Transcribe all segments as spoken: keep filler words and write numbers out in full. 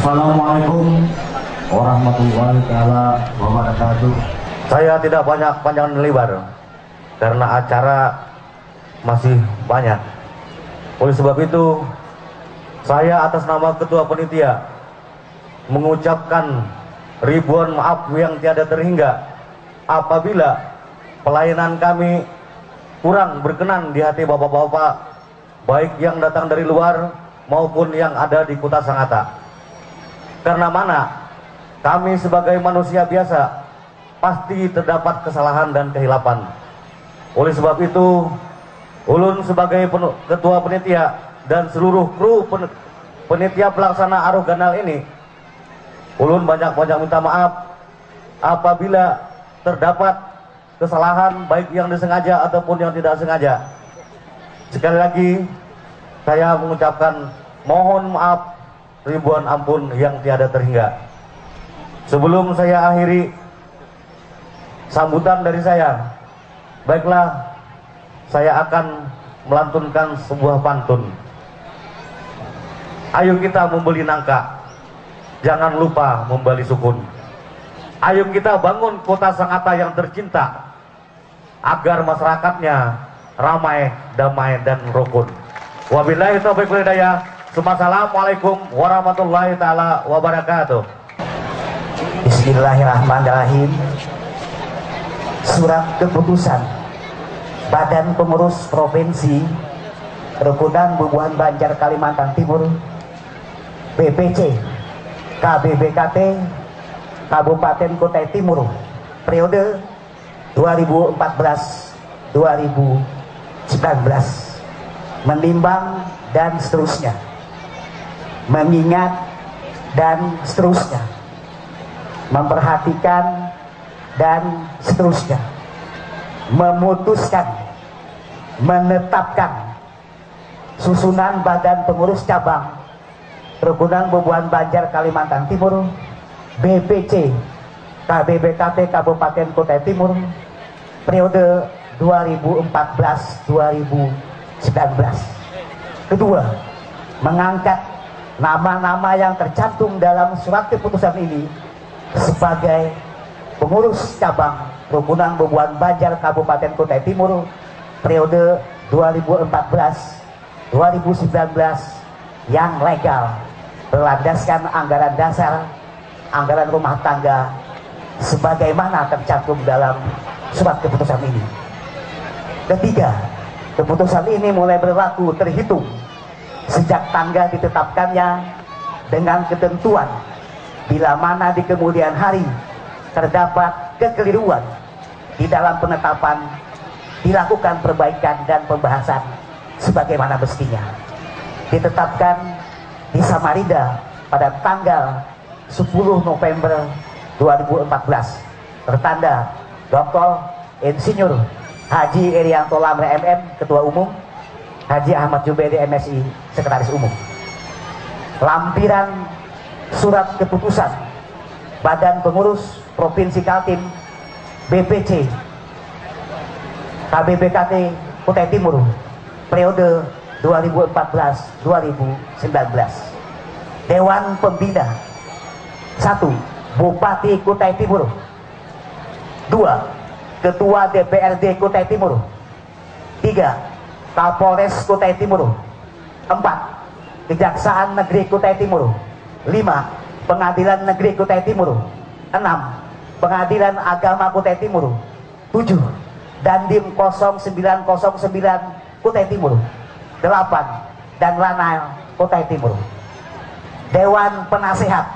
Assalamualaikum warahmatullahi taala wabarakatuh. Saya tidak banyak panjang dan lebar karena acara masih banyak. Oleh sebab itu, saya atas nama ketua penitia mengucapkan ribuan maaf yang tiada terhingga apabila pelayanan kami kurang berkenan di hati bapak-bapak, baik yang datang dari luar maupun yang ada di Kuta Sangata. Karena mana, kami sebagai manusia biasa pasti terdapat kesalahan dan kehilapan. Oleh sebab itu, ulun sebagai penu- ketua penitia dan seluruh kru pen- penitia pelaksana Aruh Ganal ini, ulun banyak-banyak minta maaf apabila terdapat kesalahan baik yang disengaja ataupun yang tidak sengaja. Sekali lagi, saya mengucapkan mohon maaf ribuan ampun yang tiada terhingga. Sebelum saya akhiri sambutan dari saya, baiklah, saya akan melantunkan sebuah pantun. Ayo kita membeli nangka, jangan lupa membeli sukun. Ayo kita bangun Kuta Sangata yang tercinta, agar masyarakatnya ramai, damai, dan rukun. Wabillahi taufiq wal hidayah. Assalamualaikum warahmatullahi taala wabarakatuh. Bismillahirrahmanirrahim. Surat keputusan Badan Pengurus Provinsi Rukunan Bubuhan Banjar Kalimantan Timur, B P C, K B B K T, Kabupaten Kutai Timur, periode dua ribu empat belas dua ribu sembilan belas, menimbang dan seterusnya, mengingat dan seterusnya, memperhatikan dan seterusnya, memutuskan, menetapkan susunan Badan Pengurus Cabang Rukunan Bubuhan Banjar Kalimantan Timur, B P C, K B B K T Kabupaten Kutai Timur, periode dua ribu empat belas dua ribu sembilan belas. Kedua, mengangkat nama-nama yang tercantum dalam surat keputusan ini sebagai pengurus cabang Rukunan Bubuhan Banjar Kabupaten Kutai Timur periode dua ribu empat belas dua ribu sembilan belas yang legal berlandaskan anggaran dasar, anggaran rumah tangga sebagaimana tercantum dalam surat keputusan ini. Ketiga, keputusan ini mulai berlaku terhitung sejak tanggal ditetapkannya dengan ketentuan bila mana di kemudian hari terdapat kekeliruan di dalam penetapan, dilakukan perbaikan dan pembahasan sebagaimana mestinya. Ditetapkan di Samarinda pada tanggal sepuluh November dua ribu empat belas. Tertanda Doktor Insinyur Haji Irianto Lamre M M, Ketua Umum, Haji Ahmad Jubeiri M Si, Sekretaris Umum. Lampiran surat keputusan Badan Pengurus Provinsi Kaltim, B P C, K B B K T Kutai Timur, periode dua ribu empat belas dua ribu sembilan belas. Dewan Pembina, satu, Bupati Kutai Timur. Dua, Ketua D P R D Kutai Timur. Tiga, Kapolres Kutai Timur. Empat, Kejaksaan Negeri Kutai Timur. Lima, Pengadilan Negeri Kutai Timur. Enam, Pengadilan Agama Kutai Timur. Tujuh, Dandim kosong sembilan kosong sembilan Kutai Timur. Delapan, Danlanal Kutai Timur. Dewan Penasehat,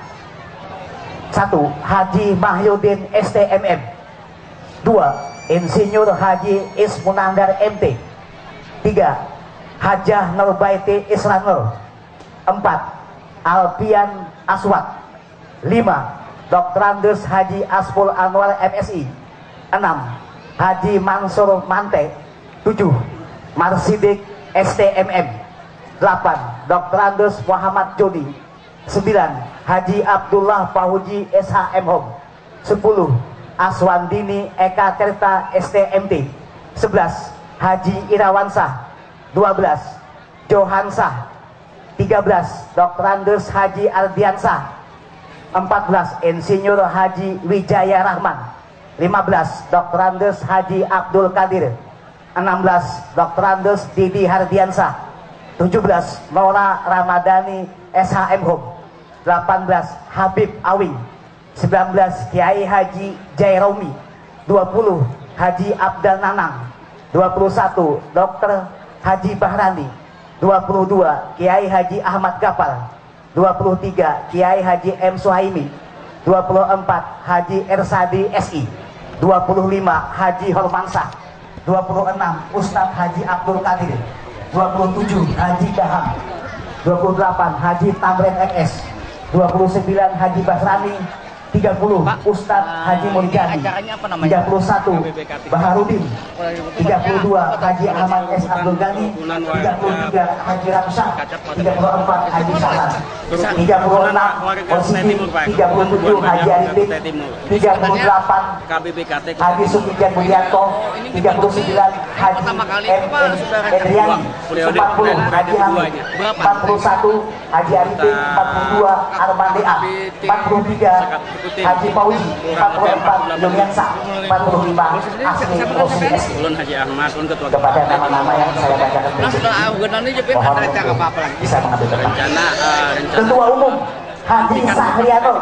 satu, Haji Mahyudin S T M M. Dua, Insinyur Haji Ismunandar M T. Tiga, Hajah Nurbaiti Isranur. Empat, Alpian Aswad. Lima, Doktorandus Haji Aspul Anwar M Si. Enam, Haji Mansur Mante. Tujuh, Marsidik S T M M. Delapan, Doktorandus Muhammad Joni. Sembilan, Haji Abdullah Pahuji S H M Hom. Sepuluh, Aswandini Eka Tirta S T M T. Sebelas, Haji Irawansah. Dua belas, Johansah. Tiga belas, Doktorandus Haji Ardiansah. Empat belas, Insinyur Haji Wijaya Rahman. Lima belas, Doktorandus Haji Abdul Kadir. Enam belas, Doktorandus Didi Hardiansah. Tujuh belas, Nora Ramadhani, S H M Hum. Delapan belas, Habib Awing. Sembilan belas, Kiai Haji Jairomi. Dua puluh, Haji Abdal Nanang. Dua puluh satu, Doktor Haji Bahrani. Dua puluh dua, Kiai Haji Ahmad Gapar. Dua puluh tiga, Kiai Haji M Suhaimi. Dua puluh empat, Haji Ersadi, S I. Dua puluh lima, Haji Hormansah. Dua puluh enam, Ustadz Haji Abdul Kadir. Dua puluh tujuh, Haji Daham. Dua puluh delapan, Haji Tamrin, M S. Dua puluh sembilan, Haji Basrani. Tiga puluh, Pak, Ustadz Haji Murjani. Acaranya apa namanya? Tiga puluh satu, Baharudin. Tiga puluh dua, Haji Ahmad S Abdul Ghani. Tiga puluh tiga, Haji Ramsah. Tiga puluh empat, Haji Sahlan. Tiga puluh enam, Rosidi. Tiga puluh tujuh, Haji Arifin. Tiga puluh delapan, Haji Sukijan Budianto. Tiga puluh sembilan, Haji M Edriani. Empat puluh, Haji Hamid. Empat puluh satu, Haji Arifin. Empat puluh dua, Armande A. Empat puluh tiga, Haji Fauzi. Empat puluh empat, Yuniansa. Empat puluh lima, Asri Rosi, S I. Ulun Haji Ahmad, ulun ketua. Kepada nama-nama yang saya bacakan berikut, mohon untuk bisa mengambil tempat. Rencana, eh, rencana. Ketua Umum, Haji Sahriano.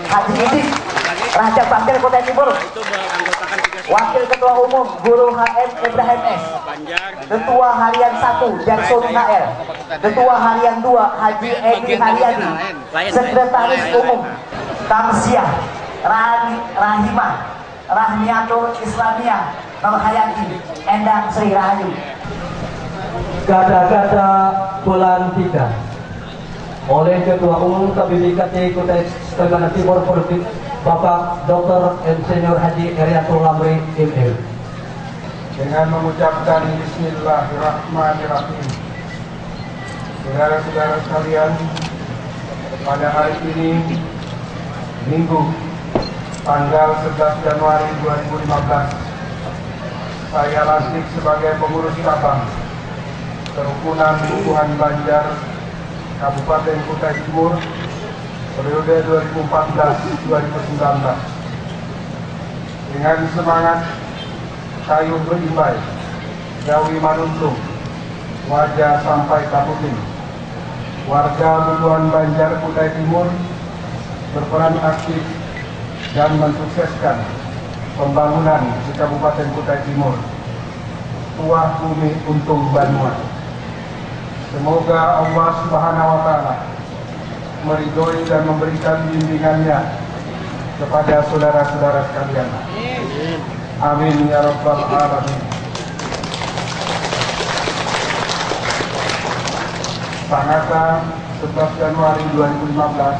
Haji Idik, Raja Bangkil Kutai Timur. Wakil Ketua Umum, Guru H M Ibrahim S. Ketua Harian satu, Jaksoni H R. Ketua Harian dua, Haji Edi Haryadi. Sekretaris Umum, Tamsiah, Rani, Rahimah, Rahmiatul Islamiyah, Nurhayati, Endang Sri Rahayu. Kata-kata pelantikan oleh Ketua Umum K B B K T Kutai Tabanan Timur, Provinsi, Bapak Doktor Insinyur Haji Erianto Lamri, M M. Dengan mengucapkan Bismillahirrahmanirrahim. Saudara-saudara sekalian, pada hari ini, Minggu, tanggal sebelas Januari dua ribu lima belas, saya lantik sebagai pengurus cabang Kerukunan Bubuhan Banjar Kabupaten Kutai Timur, periode dua ribu empat belas dua ribu sembilan belas. Dengan semangat kayuh berimbai, gawi manuntung, waja sampai ka puting, warga Bubuhan Banjar Kutai Timur berperan aktif dan mensukseskan pembangunan di Kabupaten Kutai Timur. Tuah bumi, untung banua. Semoga Allah Subhanahu wa Ta'ala meridhoi dan memberikan bimbingannya kepada saudara-saudara sekalian. Amin ya rabbal alamin. Tangata sebelas Januari dua ribu lima belas,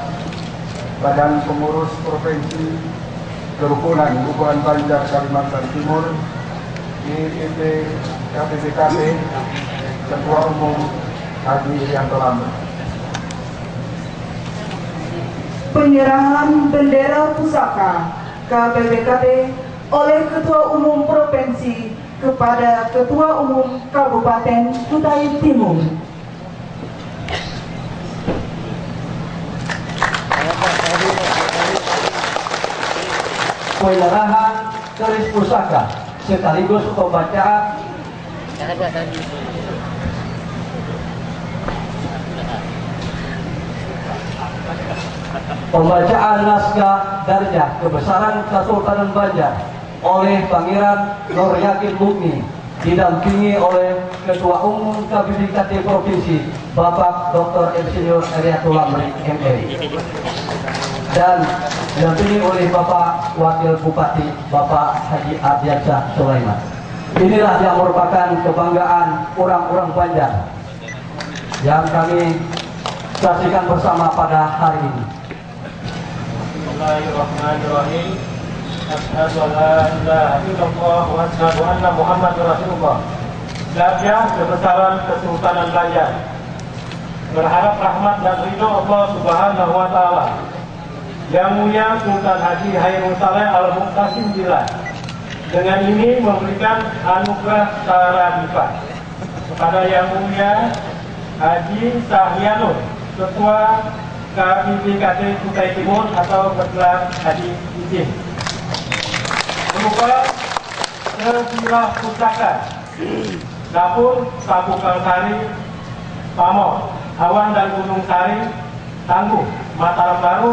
Badan Pengurus Provinsi Kerukunan Bubuhan Banjar Kalimantan Timur, I P P K P B K T, Ketua Umum Haji Irianto Lambe. Penyerahan bendera pusaka K P B K T oleh Ketua Umum Provinsi kepada Ketua Umum Kabupaten Kutai Timur. Penyerahan keris pusaka sekaligus pembacaan, pembacaan naskah Darjah Kebesaran Kesultanan Banjar oleh Pangeran Nur Yakin Mukni, didampingi oleh Ketua Umum K B B K T Provinsi, Bapak Doktor Insinyur Erianto Lamri, M.Ed., dan didampingi oleh Bapak Wakil Bupati, Bapak Haji Ardiansyah Sulaiman. Inilah yang merupakan kebanggaan orang-orang Banjar yang kami saksikan bersama pada hari ini. Bismillahirrahmanirrahim. Asyhadu an la ilaha illallah wa asyhadu anna Muhammadar Rasulullah. Darjah Kebesaran Kesultanan Banjar. Berharap rahmat dan ridho Allah Subhanahu wa Ta'ala, Yang Mulia Sultan Haji Hairul Saleh Al Muktasim Billah dengan ini memberikan anugerah Taradipa kepada Yang Mulia Haji Sahrianur, Ketua K P P K T Kutai Timur atau bergelar Haji Izin. Berupa sebilah pusaka, dapur, sabukal sari, pamor, awan dan gunung sari, tangguh, Mataram Baru,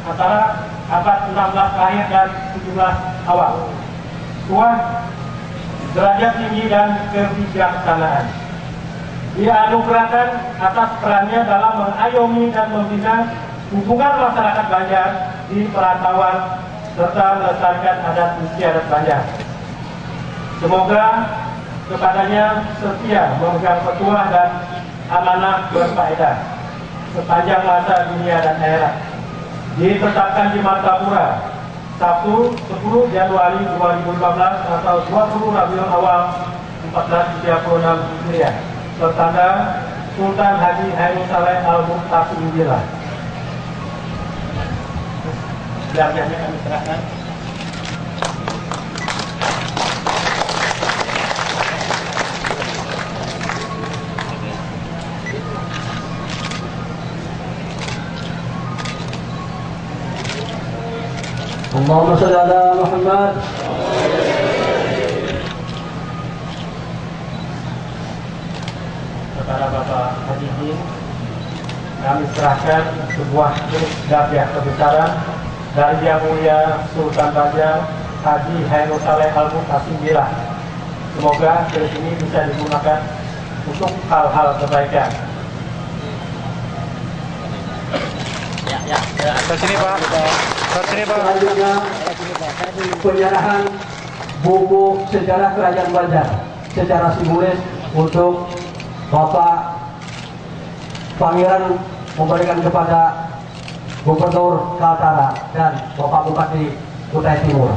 antara abad enam belas akhir dan tujuh belas awal. Tuah, derajat tinggi dan kebijaksanaan. Dianugerahkan atas perannya dalam mengayomi dan membina hubungan masyarakat Banjar di perantauan serta melestarikan adat istiadat Banjar. Semoga kepadanya setia memegang petuah dan amanah berfaedah sepanjang masa dunia dan akhirat. Ditetapkan di Martapura, Sabtu, sepuluh Januari dua ribu lima belas atau dua puluh Rabiul Awal empat belas tiga puluh enam Hijriah, bertanda Sultan Haji Hairul Saleh Al Muhtasim Billah. Selanjutnya kami serahkan. Allahumma sholli ala Muhammad. Kepada Bapak Haji Jin, kami serahkan sebuah keris dapiah kebesaran dari Yang Mulia Sultan Raja Haji Hairul Saleh Al Muhtasim Billah. Semoga keris ini bisa digunakan untuk hal-hal kebaikan. Ke sini, Pak. Ke sini, Pak. Selanjutnya, penyerahan buku sejarah Kerajaan Banjar secara simbolis untuk Bapak Pangeran memberikan kepada Gubernur Kaltara dan Bapak Bupati Kutai Timur.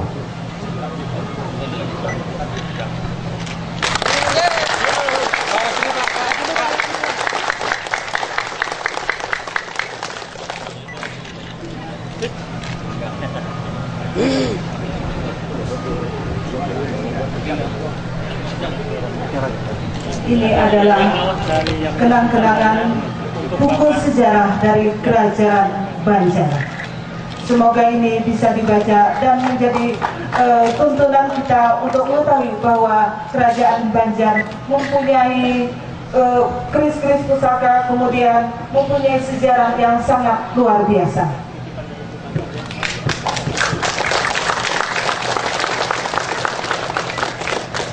Ini adalah kenang-kenangan buku sejarah dari Kerajaan Banjar. Semoga ini bisa dibaca dan menjadi eh, tuntunan kita untuk mengetahui bahwa Kerajaan Banjar mempunyai eh, keris-keris pusaka, kemudian mempunyai sejarah yang sangat luar biasa.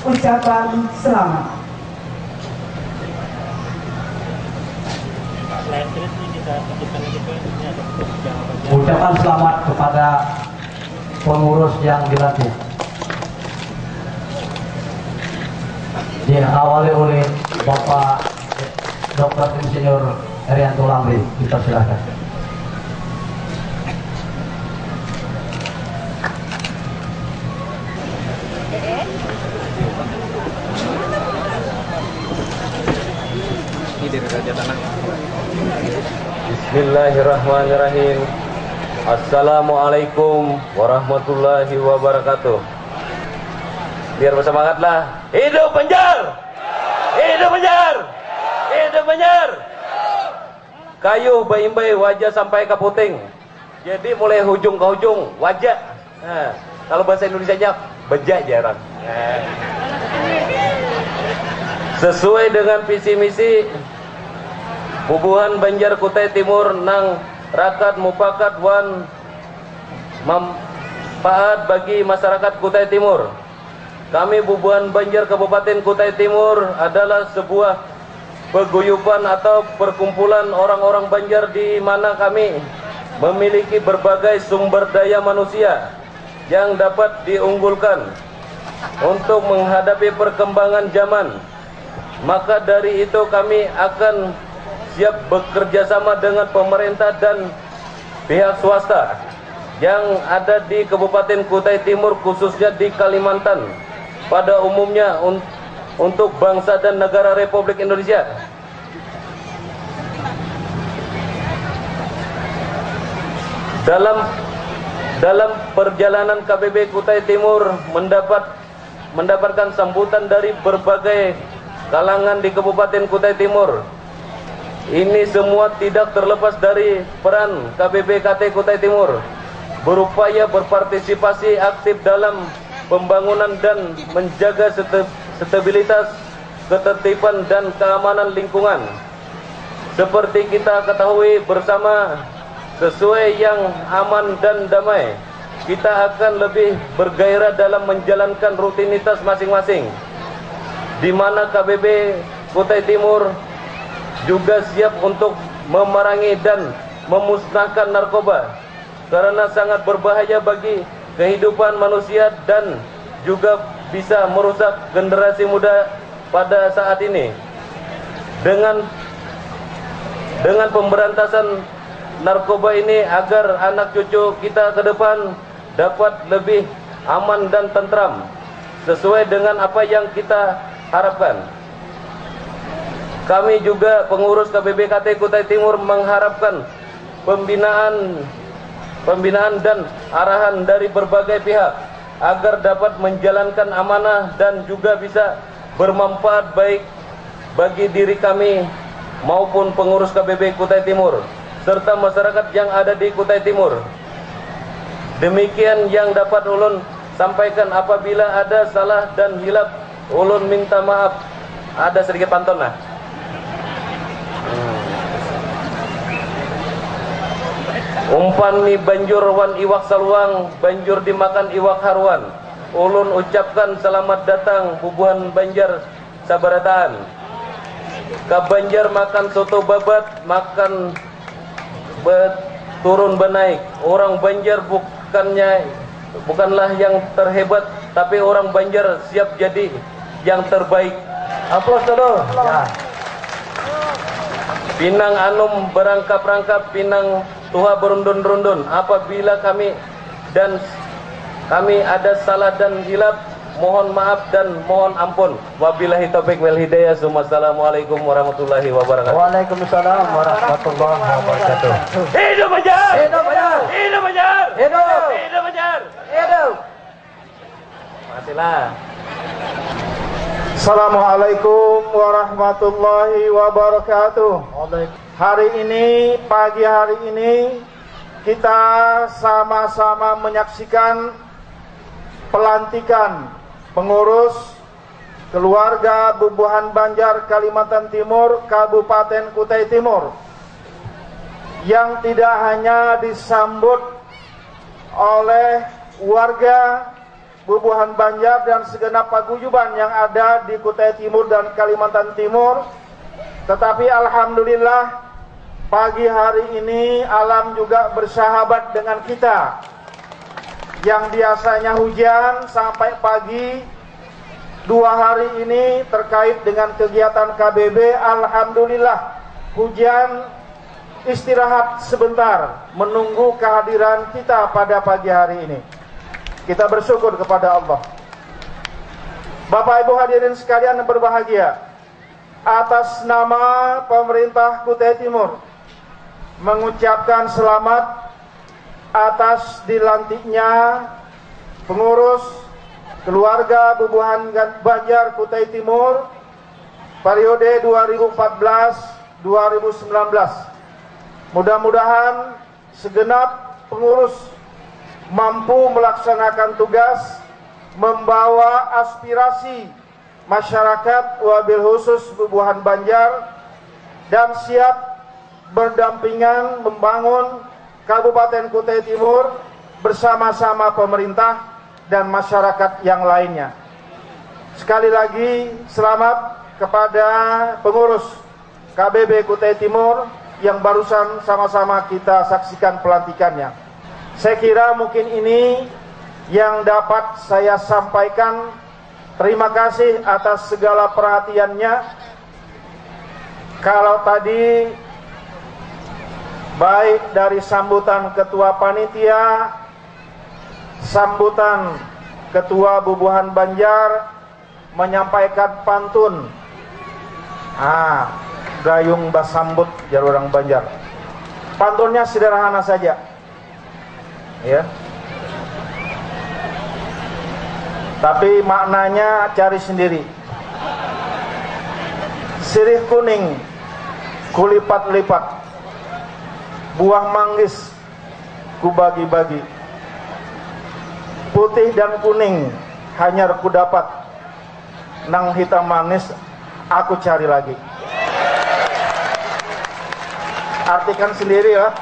Ucapan selamat. Ucapan selamat kepada pengurus yang dilantik. Diawali oleh Bapak Doktor Insinyur Herianto Lamri, dipersilakan. Ini dari Raja Tanah. Bismillahirrahmanirrahim. Assalamualaikum warahmatullahi wabarakatuh. Biar bersemangatlah. Hidup Banjar! Hidup Banjar! Hidup Banjar! Kayuh baimbai waja sampai ka puting. Jadi mulai hujung ka hujung, waja. Nah, kalau bahasa Indonesianya, beja jarang. Nah. Sesuai dengan visi misi Bubuhan Banjar Kutai Timur nang rakat mupakat wan manfaat bagi masyarakat Kutai Timur. Kami Bubuhan Banjar Kabupaten Kutai Timur adalah sebuah paguyupan atau perkumpulan orang-orang Banjar di mana kami memiliki berbagai sumber daya manusia yang dapat diunggulkan untuk menghadapi perkembangan zaman. Maka dari itu kami akan siap bekerja sama dengan pemerintah dan pihak swasta yang ada di Kabupaten Kutai Timur khususnya di Kalimantan pada umumnya untuk bangsa dan negara Republik Indonesia. Dalam dalam perjalanan K B B Kutai Timur mendapat mendapatkan sambutan dari berbagai kalangan di Kabupaten Kutai Timur. Ini semua tidak terlepas dari peran K B B K T Kutai Timur berupaya berpartisipasi aktif dalam pembangunan dan menjaga stabilitas, ketertiban, dan keamanan lingkungan. Seperti kita ketahui bersama, sesuai yang aman dan damai, kita akan lebih bergairah dalam menjalankan rutinitas masing-masing, di mana K B B Kutai Timur juga siap untuk memerangi dan memusnahkan narkoba karena sangat berbahaya bagi kehidupan manusia dan juga bisa merusak generasi muda pada saat ini. Dengan dengan pemberantasan narkoba ini agar anak cucu kita ke depan dapat lebih aman dan tentram sesuai dengan apa yang kita harapkan. Kami juga pengurus K B B K T Kutai Timur mengharapkan pembinaan pembinaan dan arahan dari berbagai pihak agar dapat menjalankan amanah dan juga bisa bermanfaat baik bagi diri kami maupun pengurus K B B Kutai Timur serta masyarakat yang ada di Kutai Timur. Demikian yang dapat ulun sampaikan. Apabila ada salah dan hilaf, ulun minta maaf. Ada sedikit pantun nah. Umpan mi banjur wan iwak saluang, banjur dimakan iwak haruan. Ulun ucapkan selamat datang bubuhan Banjar sabarataan. Ka Banjar makan soto babat, makan be- turun benaik. Orang Banjar bukannya bukanlah yang terhebat, tapi orang Banjar siap jadi yang terbaik. Aplaus dulu. Ya. Pinang anum berangkap-rangkap, pinang tuha berundun-rundun. Apabila kami dan kami ada salah dan hilaf, mohon maaf dan mohon ampun. Wabillahi taufik wal hidayah. Assalamualaikum warahmatullahi wabarakatuh. Waalaikumsalam warahmatullahi wabarakatuh. Hidup Banjar! Hidup Banjar! Hidup Banjar! Hidup! Hidup Banjar! Hidup! Makasihlah. Assalamualaikum warahmatullahi wabarakatuh. Hari ini, pagi hari ini, kita sama-sama menyaksikan pelantikan pengurus keluarga Bubuhan Banjar Kalimantan Timur, Kabupaten Kutai Timur, yang tidak hanya disambut oleh warga Bubuhan Banjar dan segenap paguyuban yang ada di Kutai Timur dan Kalimantan Timur, tetapi alhamdulillah pagi hari ini alam juga bersahabat dengan kita. Yang biasanya hujan sampai pagi dua hari ini terkait dengan kegiatan K B B, alhamdulillah hujan istirahat sebentar menunggu kehadiran kita pada pagi hari ini. Kita bersyukur kepada Allah. Bapak Ibu hadirin sekalian yang berbahagia, atas nama pemerintah Kutai Timur mengucapkan selamat atas dilantiknya pengurus keluarga Bubuhan Banjar Kutai Timur periode dua ribu empat belas dua ribu sembilan belas. Mudah-mudahan segenap pengurus mampu melaksanakan tugas membawa aspirasi masyarakat, wabil khusus Bubuhan Banjar, dan siap berdampingan membangun Kabupaten Kutai Timur bersama-sama pemerintah dan masyarakat yang lainnya. Sekali lagi, selamat kepada pengurus K B B Kutai Timur yang barusan sama-sama kita saksikan pelantikannya. Saya kira mungkin ini yang dapat saya sampaikan. Terima kasih atas segala perhatiannya. Kalau tadi, baik dari sambutan ketua panitia, sambutan ketua Bubuhan Banjar, menyampaikan pantun. Ah, gayung basambut, jar orang Banjar. Pantunnya sederhana saja. Ya. Tapi maknanya cari sendiri. Sirih kuning, Kulipat-lipat, buah manggis kubagi-bagi, putih dan kuning hanyar kudapat, nang hitam manis aku cari lagi. Artikan sendiri ya.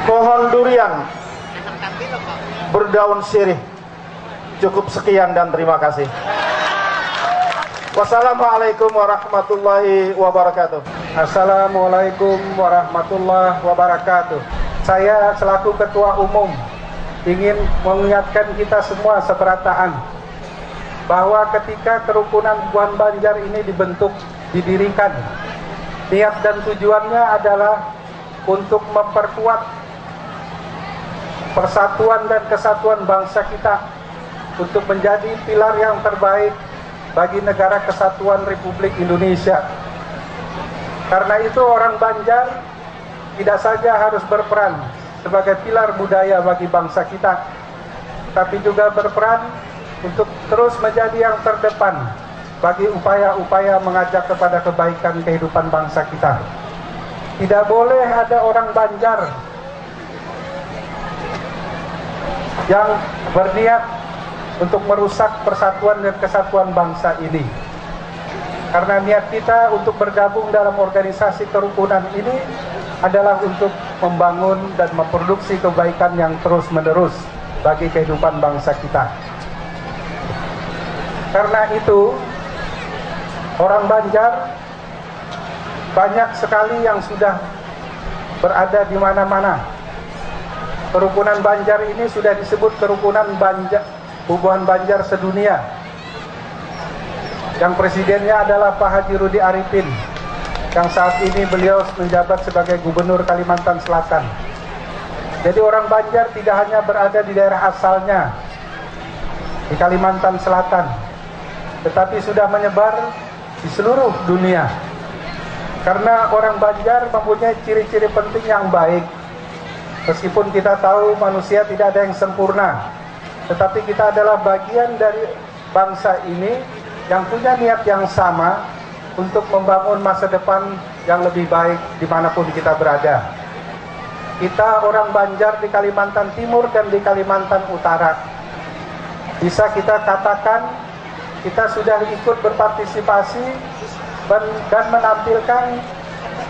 Pohon durian berdaun sirih. Cukup sekian dan terima kasih. Wassalamualaikum warahmatullahi wabarakatuh. Assalamualaikum warahmatullahi wabarakatuh. Saya selaku ketua umum ingin mengingatkan kita semua seberataan bahwa ketika kerukunan Buan Banjar ini dibentuk, didirikan, niat dan tujuannya adalah untuk memperkuat persatuan dan kesatuan bangsa kita untuk menjadi pilar yang terbaik bagi Negara Kesatuan Republik Indonesia. Karena itu, orang Banjar tidak saja harus berperan sebagai pilar budaya bagi bangsa kita, tapi juga berperan untuk terus menjadi yang terdepan bagi upaya-upaya mengajak kepada kebaikan kehidupan bangsa kita. Tidak boleh ada orang Banjar yang berniat untuk merusak persatuan dan kesatuan bangsa ini. Karena niat kita untuk bergabung dalam organisasi kerukunan ini adalah untuk membangun dan memproduksi kebaikan yang terus-menerus bagi kehidupan bangsa kita. Karena itu, orang Banjar banyak sekali yang sudah berada di mana-mana. Kerukunan Banjar ini sudah disebut kerukunan Banjar, Bubuhan Banjar sedunia. Yang presidennya adalah Pak Haji Rudi Arifin, yang saat ini beliau menjabat sebagai Gubernur Kalimantan Selatan. Jadi, orang Banjar tidak hanya berada di daerah asalnya di Kalimantan Selatan, tetapi sudah menyebar di seluruh dunia. Karena orang Banjar mempunyai ciri-ciri penting yang baik. Meskipun kita tahu manusia tidak ada yang sempurna, tetapi kita adalah bagian dari bangsa ini yang punya niat yang sama untuk membangun masa depan yang lebih baik dimanapun kita berada. Kita orang Banjar di Kalimantan Timur dan di Kalimantan Utara, bisa kita katakan kita sudah ikut berpartisipasi dan, dan menampilkan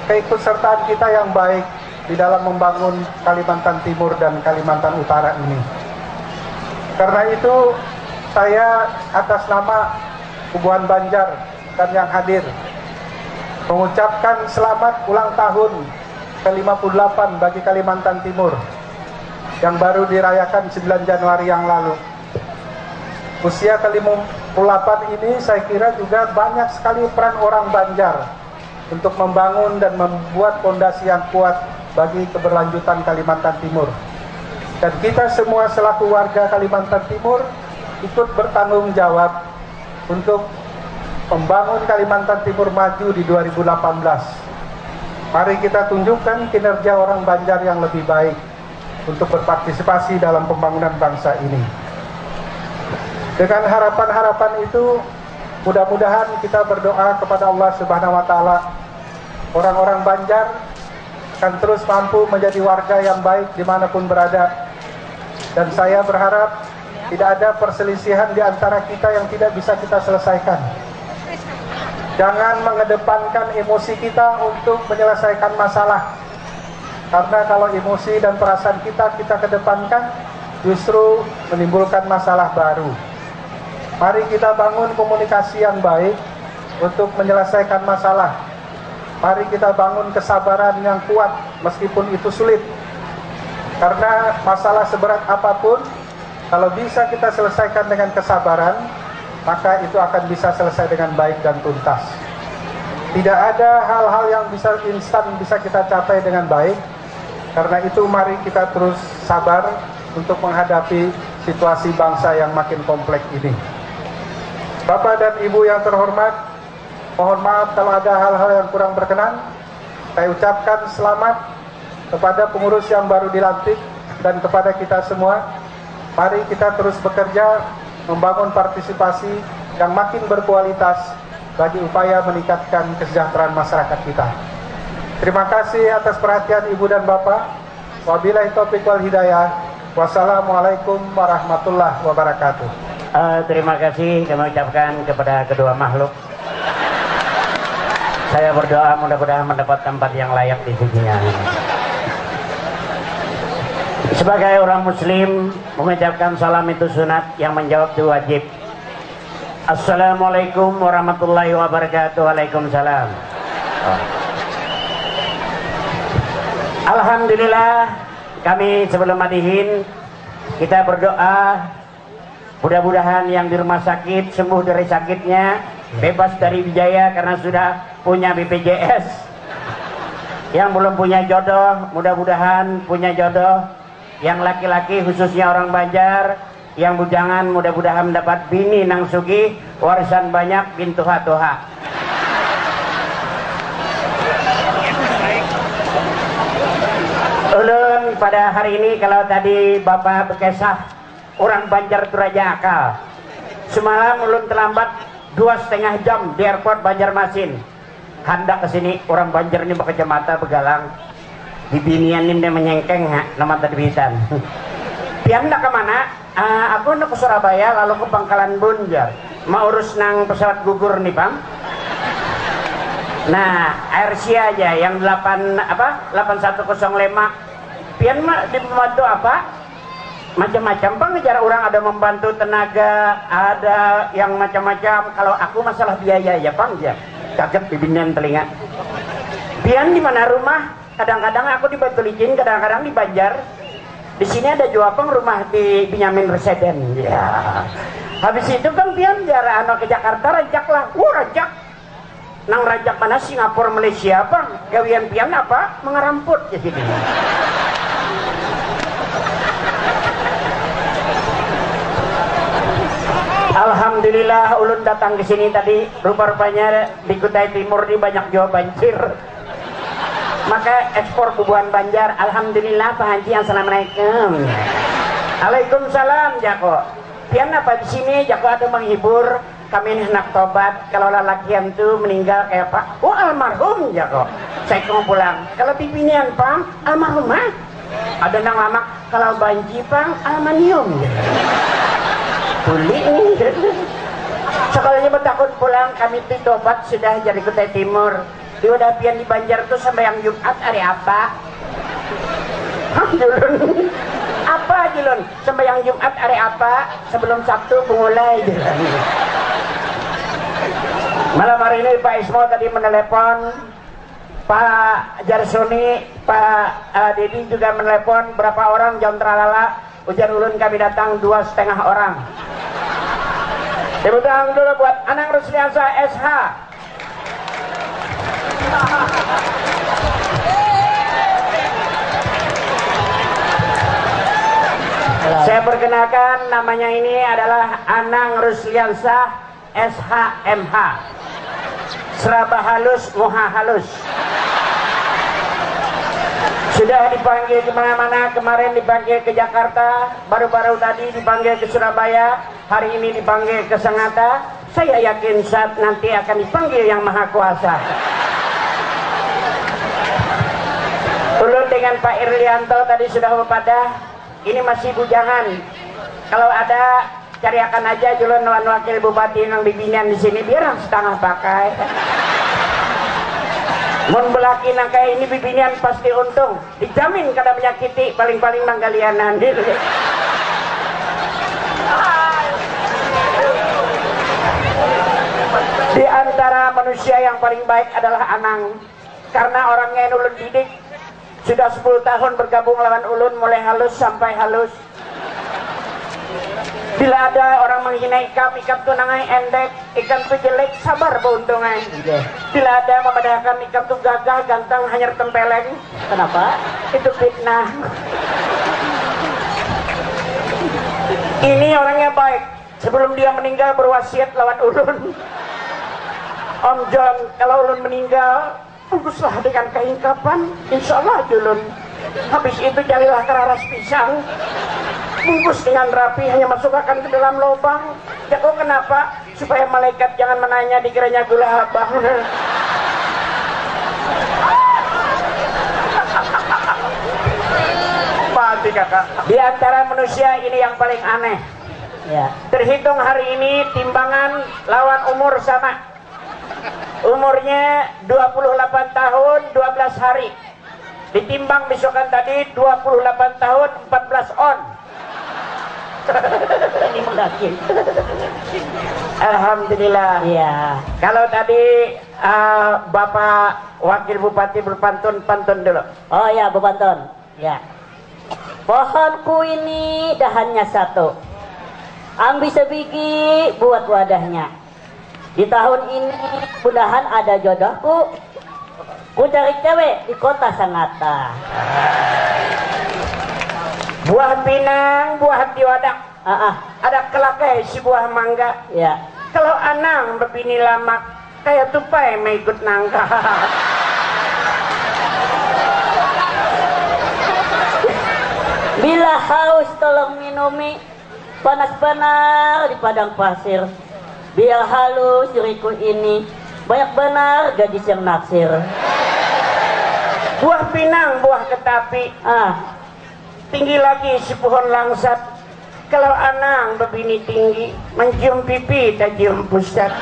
keikutsertaan kita yang baik di dalam membangun Kalimantan Timur dan Kalimantan Utara ini. Karena itu, saya atas nama Bubuhan Banjar dan yang hadir mengucapkan selamat ulang tahun ke lima puluh delapan bagi Kalimantan Timur yang baru dirayakan sembilan Januari yang lalu. Usia ke lima puluh delapan ini, saya kira, juga banyak sekali peran orang Banjar untuk membangun dan membuat fondasi yang kuat bagi keberlanjutan Kalimantan Timur. Dan kita semua selaku warga Kalimantan Timur ikut bertanggung jawab untuk membangun Kalimantan Timur maju di dua ribu delapan belas. Mari kita tunjukkan kinerja orang Banjar yang lebih baik untuk berpartisipasi dalam pembangunan bangsa ini. Dengan harapan-harapan itu, mudah-mudahan kita berdoa kepada Allah Subhanahu wa Ta'ala, orang-orang Banjar akan terus mampu menjadi warga yang baik dimanapun berada. Dan saya berharap tidak ada perselisihan di antara kita yang tidak bisa kita selesaikan. Jangan mengedepankan emosi kita untuk menyelesaikan masalah. Karena kalau emosi dan perasaan kita, kita kedepankan, justru menimbulkan masalah baru. Mari kita bangun komunikasi yang baik untuk menyelesaikan masalah. Mari kita bangun kesabaran yang kuat meskipun itu sulit. Karena masalah seberat apapun, kalau bisa kita selesaikan dengan kesabaran, maka itu akan bisa selesai dengan baik dan tuntas. Tidak ada hal-hal yang bisa instan bisa kita capai dengan baik. Karena itu, mari kita terus sabar untuk menghadapi situasi bangsa yang makin kompleks ini. Bapak dan Ibu yang terhormat, mohon maaf kalau ada hal-hal yang kurang berkenan. Saya ucapkan selamat kepada pengurus yang baru dilantik dan kepada kita semua. Mari kita terus bekerja membangun partisipasi yang makin berkualitas bagi upaya meningkatkan kesejahteraan masyarakat kita. Terima kasih atas perhatian Ibu dan Bapak. Wabillahi taufiq wal hidayah. Wassalamualaikum warahmatullahi wabarakatuh. Eh, terima kasih kami ucapkan kepada kedua makhluk. Saya berdoa mudah-mudahan mendapat tempat yang layak di sisinya. Sebagai orang muslim, mengucapkan salam itu sunat, yang menjawab itu wajib. Assalamualaikum warahmatullahi wabarakatuh. Waalaikumsalam. Alhamdulillah, kami sebelum madihin, kita berdoa mudah-mudahan yang di rumah sakit sembuh dari sakitnya, bebas dari biaya karena sudah punya B P J S. Yang belum punya jodoh, mudah-mudahan punya jodoh. Yang laki-laki, khususnya orang Banjar, yang bujangan, mudah-mudahan mendapat bini nang sugih, warisan banyak, bin tuha-tuha. Ulun pada hari ini, kalau tadi Bapak bekesah, orang Banjar tu raja akal. Semalam ulun terlambat dua setengah jam di airport Banjarmasin. Handak ke sini, orang Banjar ni bakacamata, begalang. Bibinian ni menyengkeng, ha, nama tadi pisan. Pian handak ke mana? Ah, aku handak ke Surabaya, lalu ke Pangkalan Bun, jar. Maurus nang pesawat gugur ni pang. Nah, Air Asia aja, yang delapan, apa, delapan satu kosong lima. Pian mah di pembantu apa? Macam-macam pang, jar orang, ada membantu tenaga, ada yang macam-macam. Kalau aku masalah biaya ya pang, jar. Kaget bibinian telinga. Pian di mana rumah? Kadang-kadang aku di Batu Licin, kadang-kadang di Banjar. Di sini ada jua pang rumah di Binyamin Residen. Ya. Habis itu pang pian jar anu ke Jakarta, rancak lah. Wuh, rancak. Nang rancak mana Singapura, Malaysia pang. Gawian pian apa? Mangaramput ya sini. Alhamdulillah ulun datang ke sini tadi, rupa-rupanya di Kutai Timur ni banyak jua banjir. Maka ekspor bubuhan Banjar. Alhamdulillah, Pak Haji, assalamualaikum. Alaikumsalam, jako. Pian apa di sini, jako, ada menghibur. Kami ni handak tobat. Kalau lalakian tu meninggal kaya apa? Oh, almarhum, jako. Saikung pulang. Kalau bibinian pang, almarhumah. Ada nang lamak, kalau banji pang, aluminium. Tuli ni. Sekalinya betakun pulang, kami ti tobat sudah jadi Kutai Timur. Di wadah pian di Banjar tu sembahyang Jumat hari apa? Hah, julun. Apa, julun? Sembahyang Jumat hari apa? Sebelum Sabtu, bungulai, julun. Malam hari ini Pak Ismo tadi menelepon, Pak Jarsuni, Pak, eh, Dedi juga menelepon, berapa orang, jam teralala, ujar ulun, kami datang dua setengah orang. Tepuk tangan dulu buat Anang Rusdiansa, S H. Saya perkenalkan, namanya ini adalah Anang Rusliansah, S H M H. Seraba halus, muha halus. Sudah dipanggil kemana-mana, kemarin dipanggil ke Jakarta, baru-baru tadi dipanggil ke Surabaya, hari ini dipanggil ke Sangatta. Saya yakin saat nanti akan dipanggil Yang Maha Kuasa. Ulun dengan Pak Irlianto tadi sudah bepadah, ini masih bujangan. Kalau ada, cariakan aja julun wan wakil bupati nang bibinian di sini, biar nang setengah pakai. Mun belaki nang kayak ini bibinian pasti untung. Dijamin kada menyakiti, paling-paling nang galianan. Di antara manusia yang paling baik adalah Anang. Karena orangnya yang ulun didik. Sudah sepuluh tahun bergabung lawan ulun, mulai halus sampai halus. Bila ada orang menghina ikam, ikam tu nangai endek, ikam tu jelek, sabar bauntung ai. Iya. Bila ada memadahkan ikam tu gagah, ganteng, hanyar tempeleng, kenapa? Itu fitnah. Ini orangnya baik. Sebelum dia meninggal berwasiat lawan ulun. Om John, kalau ulun meninggal, bungkuslah dengan kain kapan, insya Allah julun. Habis itu carilah keraras pisang. Bungkus dengan rapi, hanya masukkan ke dalam lubang. Jago kenapa? Supaya malaikat jangan menanya dikiranya gula habang. Mati kakak. Di antara manusia ini yang paling aneh. Ya. Terhitung hari ini timbangan lawan umur sama. Umurnya dua puluh delapan tahun, dua belas hari. Ditimbang bisukan tadi dua puluh delapan tahun, empat belas on. Ini menggaki. Alhamdulillah. Iya. Kalau tadi, eh, Bapak Wakil Bupati berpantun, pantun dulu. Oh ya, berpantun. Ya. Pohonku ini dahannya satu. Ambil sebigi buat wadahnya. Di tahun ini mudahan ada jodohku. Ku cari cewek di kota Sangatta. Buah pinang, buah tiwadak. Ah, ah. Ada kelakai si buah mangga. Ya. Kalau anang bebini lamak, kayak tupai maigut nangka. Bila haus tolong minumi. Panas banar di padang pasir. Biar halus diriku ini, banyak banar gadis yang naksir. Buah pinang, buah ketapi. Ah. Tinggi lagi si pohon langsat. Kalau anang bebini tinggi, mencium pipi tacium pusat.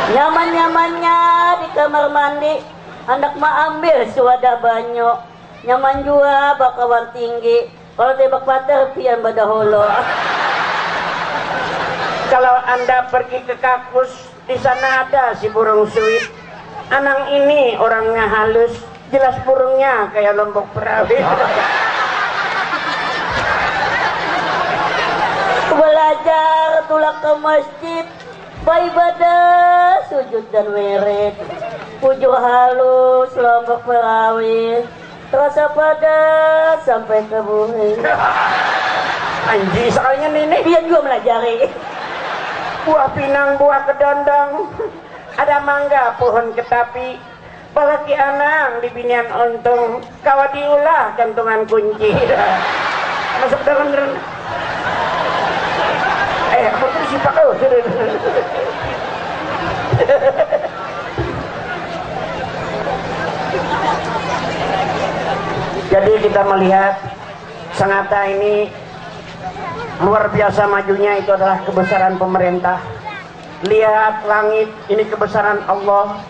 Nyaman-nyamannya di kamar mandi, hendak maambil si wadah banyu. Nyaman jua bakawan tinggi. Kalau tembak patar pian badahulu. Kalau anda pergi ke kakus, di sana ada si burung suit. Anang ini orangnya halus, jelas burungnya kayak lombok perawi. Belajar tulak ke masjid, baibadah, sujud dan wirid. Bujur halus, lombok perawi. Terasa padat sampai ke buhi. Anji, sekalinya nini. Pian juga melajari. Buah pinang, buah kedondong. Ada mangga, pohon ketapi. Balaki anang di binian untung. Kawa diulah gantungan kunci. Masuk dalam, dalam. Eh, apa tuh sipak? Oh, jadi kita melihat Sangatta ini luar biasa majunya, itu adalah kebesaran pemerintah. Lihat langit, ini kebesaran Allah.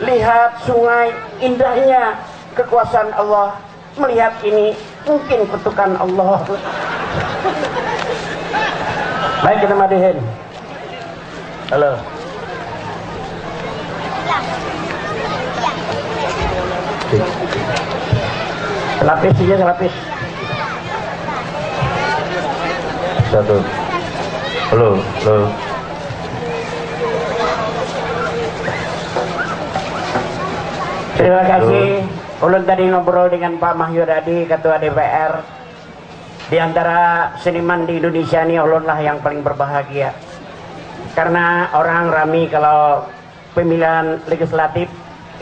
Lihat sungai, indahnya kekuasaan Allah. Melihat ini, mungkin kutukan Allah. Baik, kita madihin. Halo. Lapis aja, lapis. Satu. Halo, halo. Terima kasih. Ulun tadi ngobrol dengan Pak Mahyur Adi, Ketua D P R. Di antara seniman di Indonesia ni, ulun lah yang paling berbahagia. Karena orang rami kalau pemilihan legislatif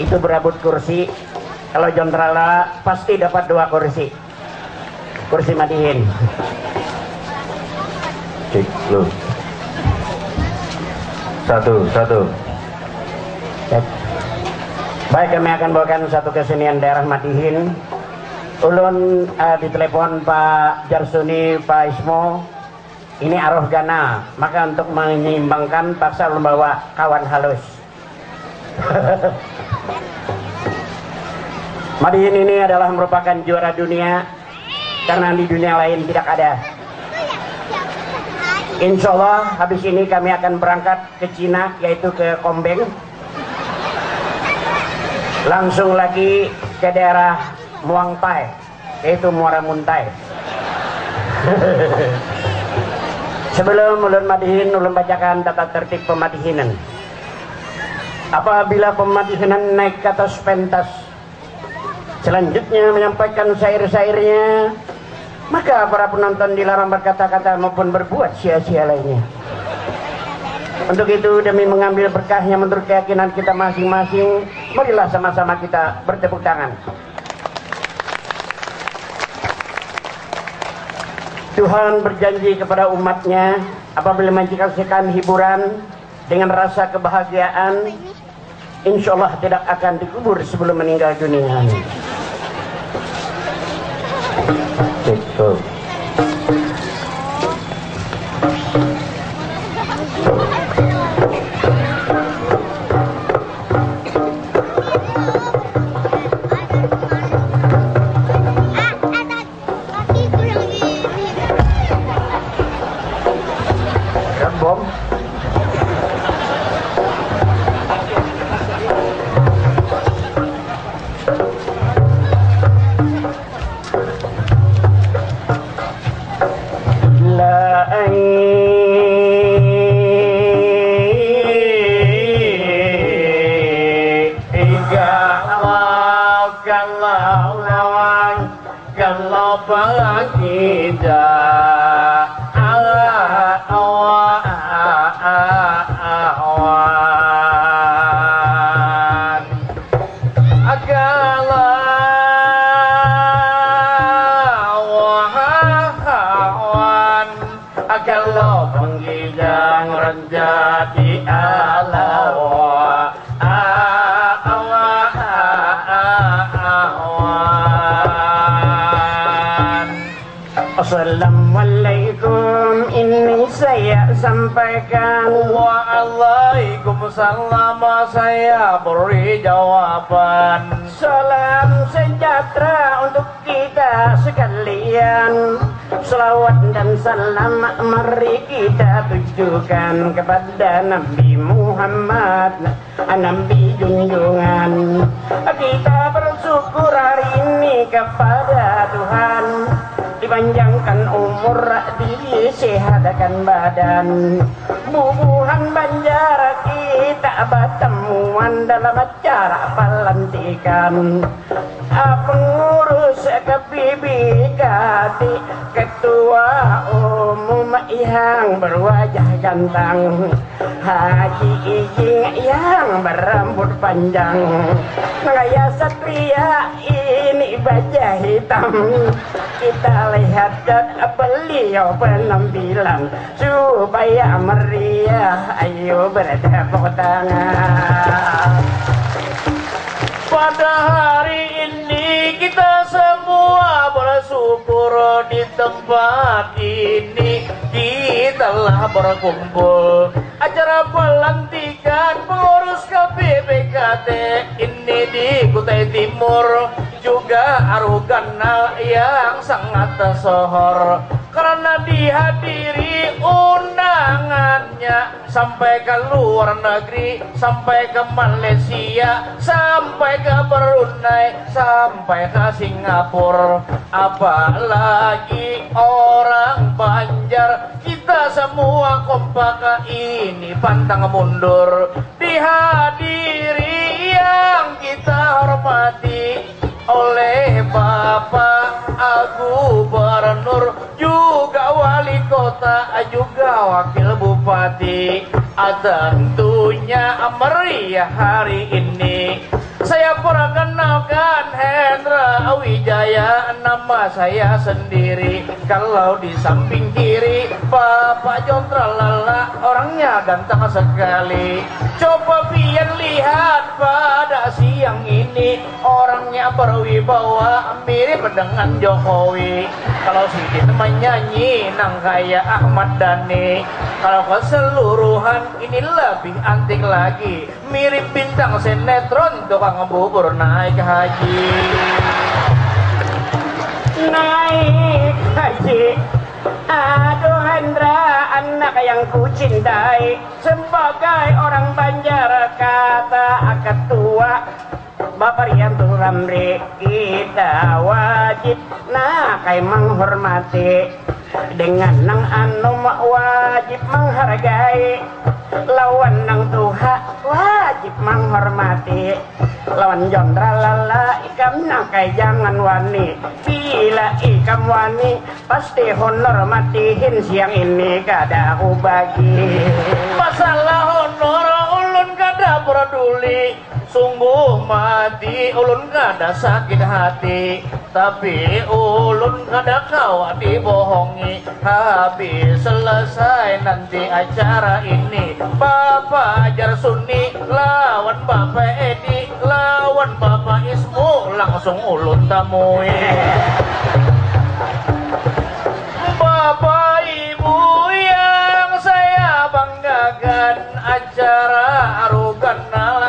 itu berebut kursi, kalau John Trala pasti dapat dua kursi. Kursi madihin. Cek, lu. Satu, satu. Cek. Baik, kami akan bawakan satu kesenian daerah madihin. Ulun, eh, ditelepon Pak Jarsuni, Pak Ismo, ini aroh ganal, maka untuk menyeimbangkan paksa ulun bawa kawan halus. Madihin ini adalah merupakan juara dunia karena di dunia lain tidak ada. Insya Allah habis ini kami akan berangkat ke Cina, yaitu ke Kombeng, langsung lagi ke daerah Muangtai, yaitu Muara Muntai. Sebelum ulun madihin, ulun bacakan tata tertib pemadihinan. Apabila pemadihinan naik ke atas pentas, selanjutnya menyampaikan syair-syairnya, maka para penonton dilarang berkata-kata maupun berbuat sia-sia lainnya. Untuk itu, demi mengambil berkahnya menurut keyakinan kita masing-masing, marilah sama-sama kita bertepuk tangan. Tuhan berjanji kepada umatnya, apabila menyaksikan hiburan dengan rasa kebahagiaan, insya Allah tidak akan dikubur sebelum meninggal dunia. Amin. Kalau bang kita awan, agala awan, agala bang kita ngeranjati alawa. Assalamualaikum, ini saya sampaikan. Waalaikumsalam, saya beri jawaban. Salam sejahtera untuk kita sekalian. Salawat dan salam mari kita tujukan kepada Nabi Muhammad. Nabi junjungan. Kita bersyukur hari ini kepada Tuhan, dipanjangkan umur, disehatkan badan. Bubuhan Banjar kita batamuan dalam acara palantikan. Pengurus ke B B K T, ketua umum yang berwajah gantang. Haji Ijing yang berambut panjang, gaya satria ini baja hitam. Kita lihat dan beliau penampilan supaya meriah. Ayo bertepuk tangan. Pada hari ini kita semua bersyukur di tempat ini kita lah berkumpul. Acara pelantikan pengurus K P B K T ini di Kutai Timur juga aruh ganal yang sangat tersohor karena dihadiri undangannya sampai ke luar negeri, sampai ke Malaysia, sampai ke Brunei, sampai ke Singapura. Apalagi orang Banjar, kita semua kompak ini pantang mundur. Dihadiri yang kita hormati oleh Bapak Gubernur, juga wali kota, juga wakil bupati. Ah, tentunya meriah hari ini. Saya perkenalkan, Hendra Wijaya, nama saya sendiri. Kalau di samping kiri, Bapak John Tralala, orangnya ganteng sekali. Coba pian lihat pada siang ini, orangnya berwibawa, mirip dengan Jokowi. Kalau sidin menyanyi nang kaya Ahmad Dhani. Kalau keseluruhan, ini lebih antik lagi, mirip bintang sinetron tukang bubur naik haji. Naik haji. Aduh, Hendra, anak yang kucintai, sebagai orang Banjar, kata ketua Bapak Rianto Ramli, kita wajib, nah, kai menghormati. Dengan nang anum wajib menghargai, lawan nang tuha wajib menghormati. Lawan John Tralala, ikam nang kai jangan wani. Bila ikam wani, pasti honor matihin siang ini kada aku bagi. Masalah honor ulun kada berdu Tuli, sungguh mati ulun kada sakit hati, tapi ulun kada kawa dibohongi. Habis selesai nanti acara ini, Bapak Jarsuni lawan Bapak Edi lawan Bapak Ismu langsung ulun tamui. Bapak Ibu yang saya banggakan, acara arugan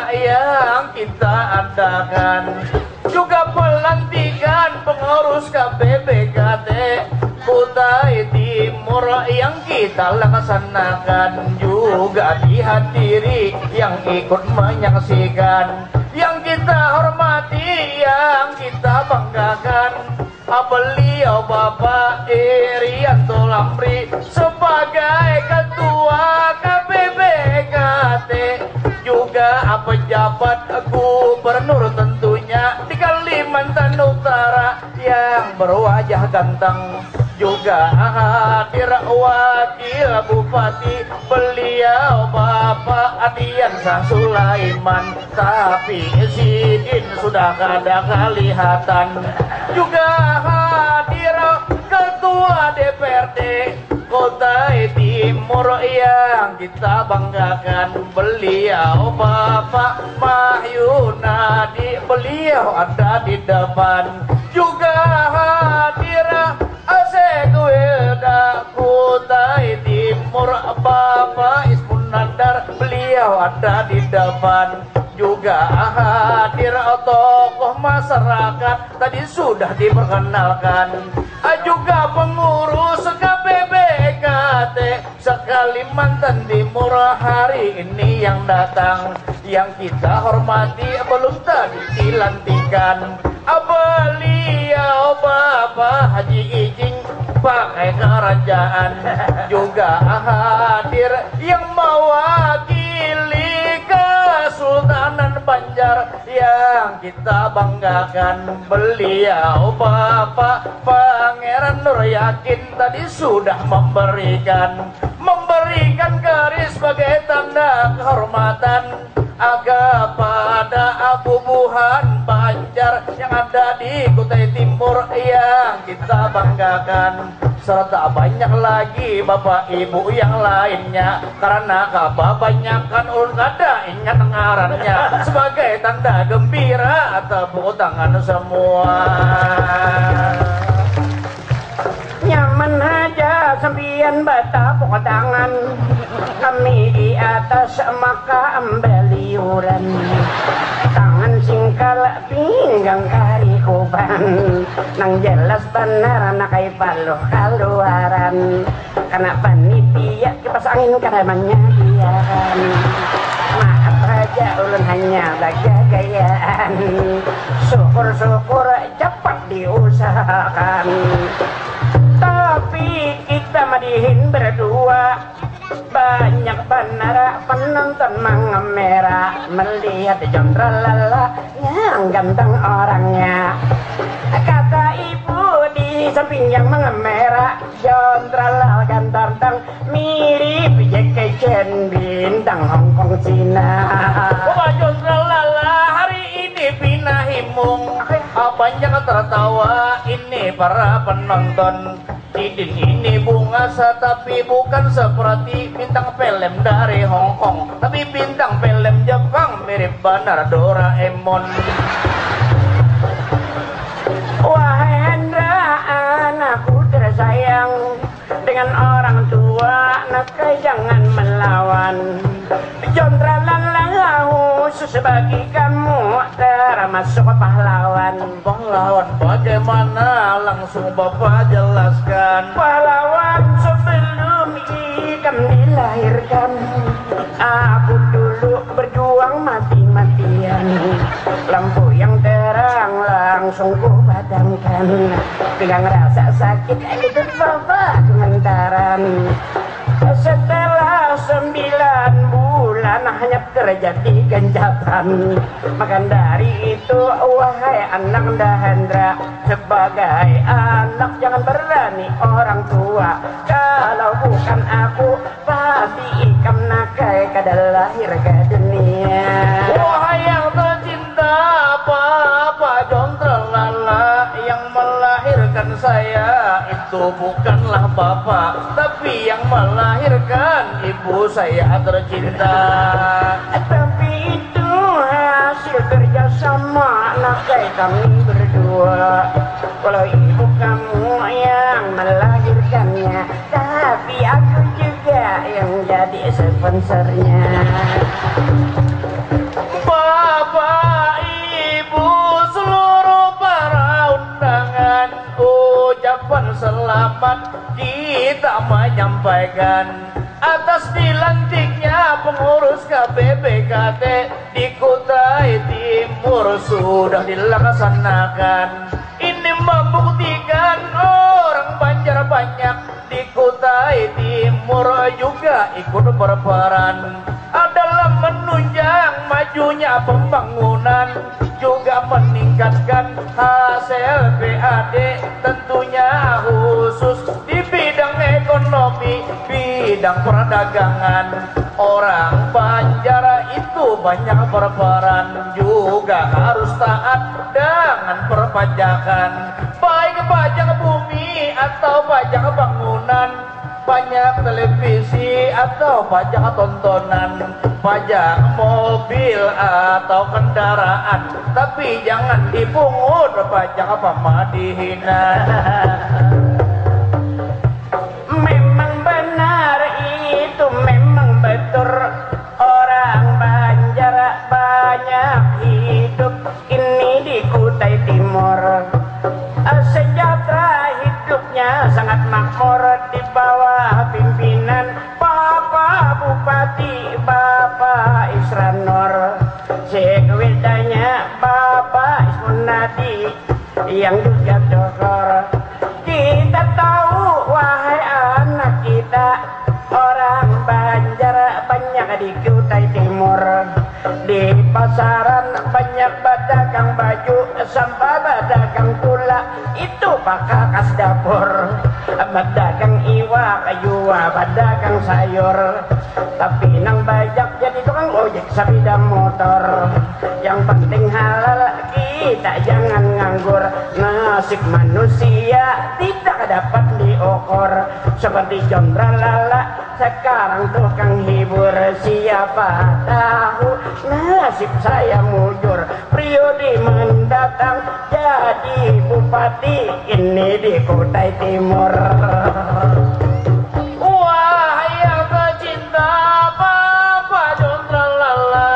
yang kita adakan, juga pelantikan pengurus K B B K T Kutai Timur yang kita laksanakan, juga dihadiri yang ikut menyaksikan, yang kita hormati, yang kita banggakan. Beliau Bapak Irianto Lamri sebagai Ketua K B B K T, juga pejabat gubernur tentunya di Kalimantan Utara yang berwajah ganteng. Juga hadir wakil bupati, beliau Bapak Adiansyah Sulaiman. Tapi sidin sudah kada kalihatan. Juga hadir Ketua D P R D Kutai Timur yang kita banggakan, beliau Bapak Mahyunadi, beliau ada di depan. Juga hadir Asek Wilda Kutai Timur, Bapak Ismun Nandar, beliau ada di depan. Juga hadir tokoh masyarakat, tadi sudah diperkenalkan. Ah, juga pengurus K B B K T se-Kalimantan Timur hari ini yang datang, yang kita hormati, belum tadi dilantikan. Ah, beliau Bapak Haji Ijing pakai kerajaan juga hadir, yang mewakili Kesultanan Banjar yang kita banggakan, beliau Bapak Pangeran Nur Yakin tadi sudah memberikan memberikan keris sebagai tanda kehormatan kepada bubuhan Banjar yang ada di Kutai Timur yang kita banggakan, serta banyak lagi bapak ibu yang lainnya. Karena kabanyakan ulun kada ingat ngarannya, sebagai tanda gembira tepuk tangan semua. Nyaman haja sampiyan batapuk tangan, kami di atas maka ambaliuran. Tangan singkal pinggang karikuban, nang jelas banar nakai paluh kaluaran. Karena panitia kipas angin kada manyadiakan. Maaf haja ulun hanya bagagayaan. Syukur-syukur cepat diusahakan. Tapi kita madihin berdua, banyak banar penonton mengemera melihat John Tralala yang ganteng orangnya. Kata ibu di samping yang mengemera, John Tralala ganteng, mirip Jackie Chan bintang Hongkong Cina. Wah, John Tralala hari ini pina himung. Ah, banyak tertawa ini para penonton. Sidin ini bungas, tapi bukan seperti bintang film dari Hongkong, tapi bintang film Jepang, mirip banar Doraemon. Wahai Hendra, anakku tersayang, dengan orang tua nakal jangan melawan. John Tralala khusus bagi kamu, termasuk pahlawan. Pahlawan bagaimana? Langsung Bapak jelaskan. Pahlawan, sebelum ikam dilahirkan, aku dulu berjuang mati-matian. Lampu yang terang langsung ku padamkan. Pinggang rasa sakit, itu Bapak kementaran. Setelah sembilan bulan hanya terjadi genjapan. Maka dari itu, wahai anak Dahendra, sebagai anak jangan berani orang tua. Kalau bukan aku, pasti ikam nakai Kada lahir ke dunia. Wahai yang tercinta, Bapak Jontralala, yang melahirkan saya itu bukanlah Bapak, tapi yang melahirkan ibu saya tercinta. Tapi itu hasil kerja sama nakai kami berdua. Kalau ibu kamu yang melahirkannya, tapi aku juga yang jadi sponsornya. Bapak, Ibu, seluruh para undangan, ucapan selamat kita menyampaikan atas dilantiknya pengurus K P B K T di Kutai Timur sudah dilaksanakan. Ini membuktikan orang Banjar banyak di Kutai Timur juga ikut berperan dalam menunjang majunya pembangunan, juga meningkatkan hasil P A D, tentunya khusus di bidang ekonomi, bidang perdagangan. Orang Banjar itu banyak berperan, juga harus taat dengan perpajakan, baik pajak bumi atau pajak bangunan, pajak televisi atau pajak tontonan, pajak mobil atau kendaraan, tapi jangan dipungut pajak pamadihinan. Memang benar, itu memang betul. Orang Banjar banyak hidup ini di Kutai Timur. Sejahtera hidupnya, sangat makmur di bawah pimpinan Bapak Bupati, Bapak Isran Nur. Sekwedanya Bapak Ismunadi yang juga doktor. Kita tahu, wahai anak kita, orang Banjar banyak di Kutai Timur. Di pasaran banyak badagang baju, sampai badagang gula, itu pakakas dapur. Badagang iwak, jua badagang sayur. Tapi nang banyak jadi tukang ojek sepeda motor. Yang penting halal, kita jangan nganggur. Nasib manusia tidak dapat diukur. Seperti Jontralala, sekarang tukang hibur. Siapa tahu nasib saya mujur. Periode mendatang jadi bupati ini di Kutai Timur. Wah, yang tercinta, Bapak Jontralala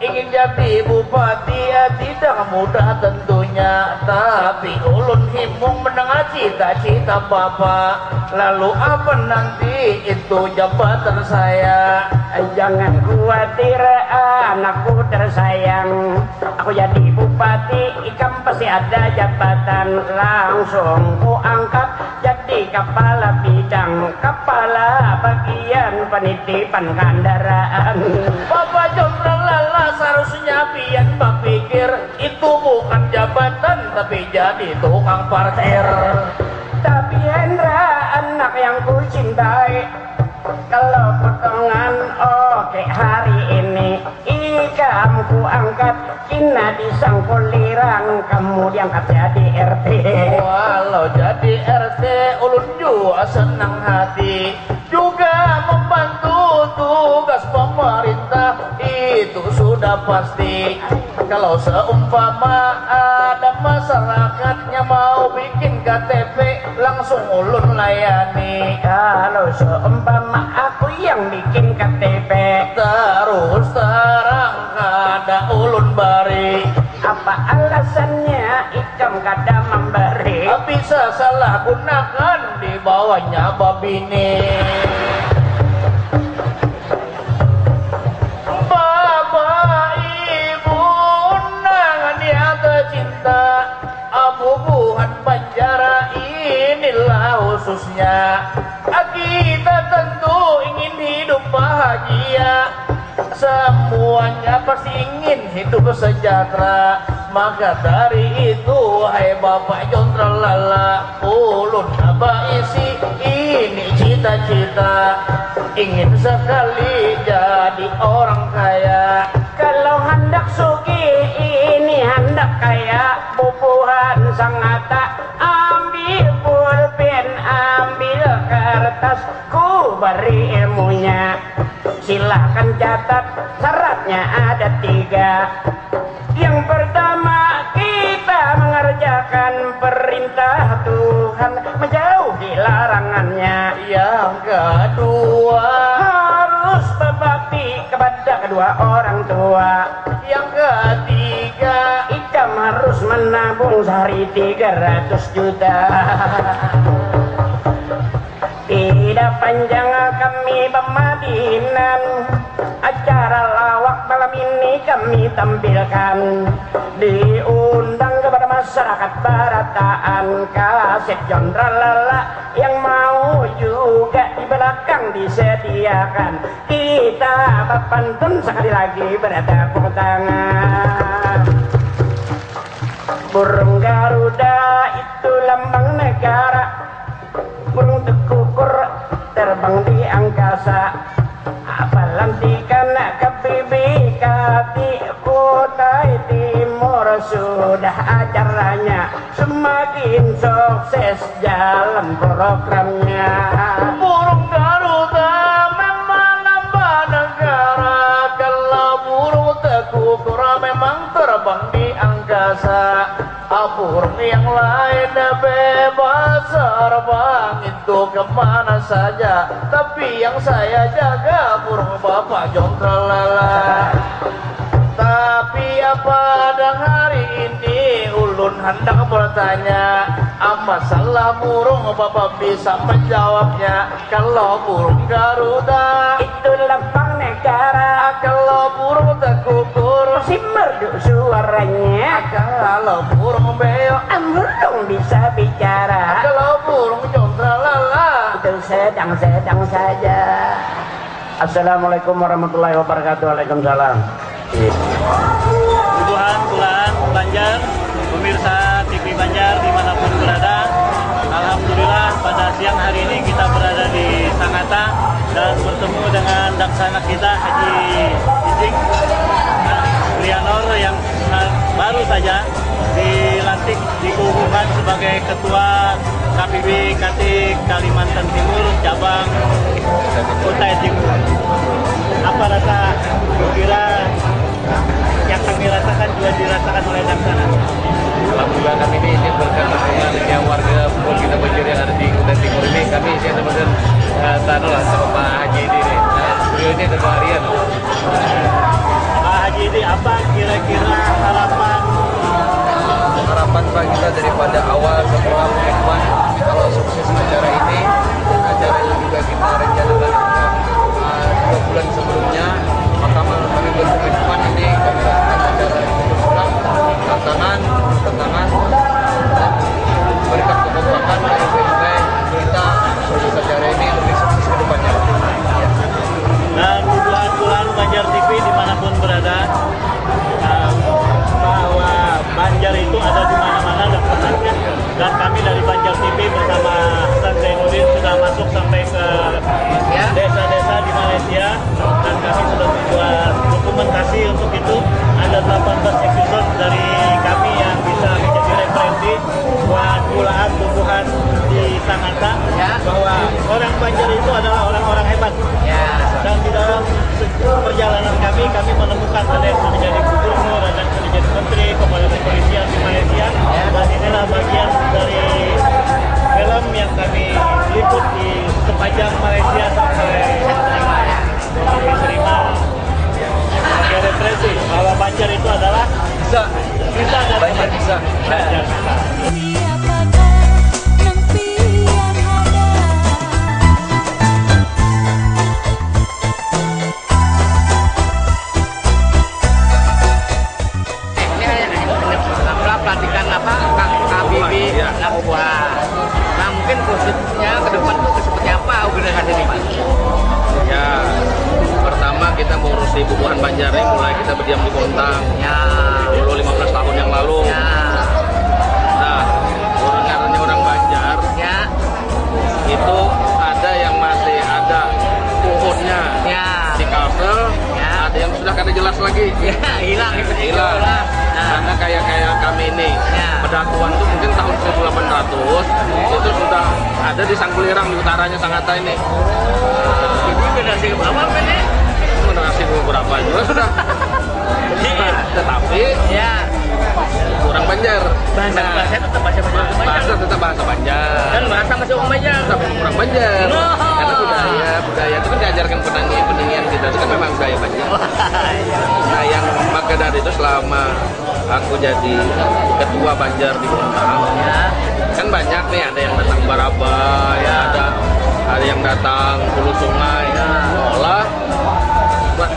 ingin jadi bupati, ya, tidak mudah tentunya. Tapi ulun himung mendengar cita-cita Bapak. Lalu apa nanti itu jabatan saya? Jangan khawatir, anakku tersayang. Aku jadi bupati, ikam pasti ada jabatan. Langsung ku angkat jadi kepala bidang, kepala bagian penitipan kendaraan. Bapak Jontralala, seharusnya pian berpikir, itu bukan jabatan, tapi jadi tukang parkir. Tapi Hendra, anak yang ku cintai, kalau potongan oke hari ini, ikam ku angkat, kina disangkulirang, kamu diangkat jadi R T. Walau jadi R T, ulun jua senang hati, juga membantu tugas pemerintah, itu sudah pasti. Kalau seumpama ada masyarakatnya mau bikin K T P, langsung ulun layani. Kalau seumpama aku yang bikin K T P, terus terang kada ulun bari. Apa alasannya ikam kada memberi? Bisa salah gunakan di bawahnya babini. Bapak Ibu undangan yang tercinta, abu buhan Banjar inilah khususnya. Kita tentu ingin hidup bahagia. Semuanya pasti ingin hidup sejahtera. Maka dari itu, hai Bapak Jontralala, ulun baisi ini cita-cita. Ingin sekali jadi Orang kaya. Kalau handak sugih, ini handak kaya bubuhan sangata. Ambil pulpen, ambil kertas, ku beri ilmunya. Silahkan catat, syaratnya ada tiga. Yang pertama, kita mengerjakan perintah Tuhan, menjauhi larangannya. Yang kedua, harus berbakti kepada kedua orang tua. Yang ketiga, ikam harus menabung sehari tiga ratus juta. Tidak panjang kami bemadinan, acara lawak malam ini kami tampilkan. Diundang kepada masyarakat barataan, kaset John Tralala yang mau juga di belakang disediakan. Kita bapantun sekali lagi bertepuk tangan. Burung Garuda itu lambang negara. Burung tekukur terbang di angkasa. Pelantikan K B B K T Kutai Timur sudah acaranya. Semakin sukses jalan programnya. Burung Garuda memang lambang negara. Kalau burung tekukur memang terbang di angkasa. Ah, burung yang lain bebas terbang itu kemana saja. Tapi yang saya jaga burung Bapak John Tralala. Tapi apa pada hari ini ulun hendak bertanya, apa salah burung Bapak bisa menjawabnya? Kalau burung Garuda itu lambang negara. Kalau burung tekukur masih merdu suaranya. Kalau burung beo amurung bisa bicara. Kalau burung John Tralala itu sedang-sedang saja. Assalamualaikum warahmatullahi wabarakatuh. Waalaikumsalam. Bubuhan kulaan Banjar, pemirsa T V Banjar dimanapun berada. Alhamdulillah, pada siang hari ini kita berada di Sangata dan bertemu dengan daksana kita, Haji Ijing Lianor, yang baru saja dilantik, dikukuhkan sebagai Ketua K P B K T Kalimantan Timur, cabang Kutai Timur. Apa rasa gembira yang kami rasakan juga dirasakan oleh daksana? Alhamdulillah, kami ini izin berkat dukungan yang warga Pungkur Kita Banjar yang ada di Kutai Timur ini. Kami izin teman-teman, eh, tanu lah sama Pak Haji ini nih. Nah, beliau ini ada dua harian. Pak Haji ini apa kira-kira harapan? Harapan, Pak, kita daripada awal setelah pengumuman, kalau sukses acara ini, acara yang juga kita rencanakan, uh, dua bulan sebelumnya, maka kami berkomitmen ini kami lakukan acara ini berulang, tantangan, tantangan, dan berkat kekompakan dari P M P, kita sukses acara ini lebih sukses ke depannya. Dan bubuhan kulaan Banjar T V dimanapun berada, um, bahwa Banjar itu ada di mana-mana dan tempatnya. Dan kami dari Banjar T V bersama Hasan Zainuddin sudah masuk sampai ke desa-desa di Malaysia. Dan kami sudah membuat dokumentasi untuk itu. Ada delapan belas episode dari kami yang bisa menjadi referensi buat kulaan bubuhan di Sangata, ya, bahwa orang Banjar itu adalah orang-orang hebat. Ya. Dan di dalam se-, perjalanan kami, kami menemukan ada yang sudah jadi gubernur, ada yang sudah jadi menteri, kepala kepolisian di Malaysia. Ya. Dan inilah bagian dari film yang kami liput di sepanjang Malaysia sampai Sarimal. Sebagai referensi bahwa Banjar itu adalah bisa. Kita adalah Banjar bisa. Banjar bisa. Siapakah yang pian hadap? Ini hanya, hanya, hanya pelantikan apa, Kak, K B B, iya, Nakoboha. Nah, mungkin khususnya ke depan tuh seperti apa organisasi ini, Pak? Ya, pertama kita mengurusi bubuhan Banjar ini, mulai kita berdiam di Bontang, ya, dulu lima belas tahun yang lalu. Ya. Nah, orang ngarannya orang Banjar, ya, itu ada yang masih ada puhunnya, ya, di Kalsel, ya, Jelas lagi. Ya, hilang itu. Hilang. Nah. Karena kayak kayak kami ini, ya, Pedakuan tuh mungkin tahun seribu delapan ratus itu sudah ada di Sangkulirang, di utaranya Sangatta ini. Ini generasi berapa ini? Generasi berapa juga sudah. Iya. Nah, tetapi, ya, kurang Banjar. Bahasa, nah, bahasa tetap bahasa Banjar. Bahasa tetap bahasa Banjar. Dan bahasa masih orang Banjar. Tetap orang Banjar. No. Karena budaya, budaya itu kan diajarkan penangi, peninian kita itu kan memang budaya Banjar. Wah, iya. Nah, yang maka dari itu selama aku jadi ketua Banjar di Bontang, ya, kan banyak nih, ada yang datang Barabai, ya, ada ada yang datang Hulu Sungai. Ya. Seolah buat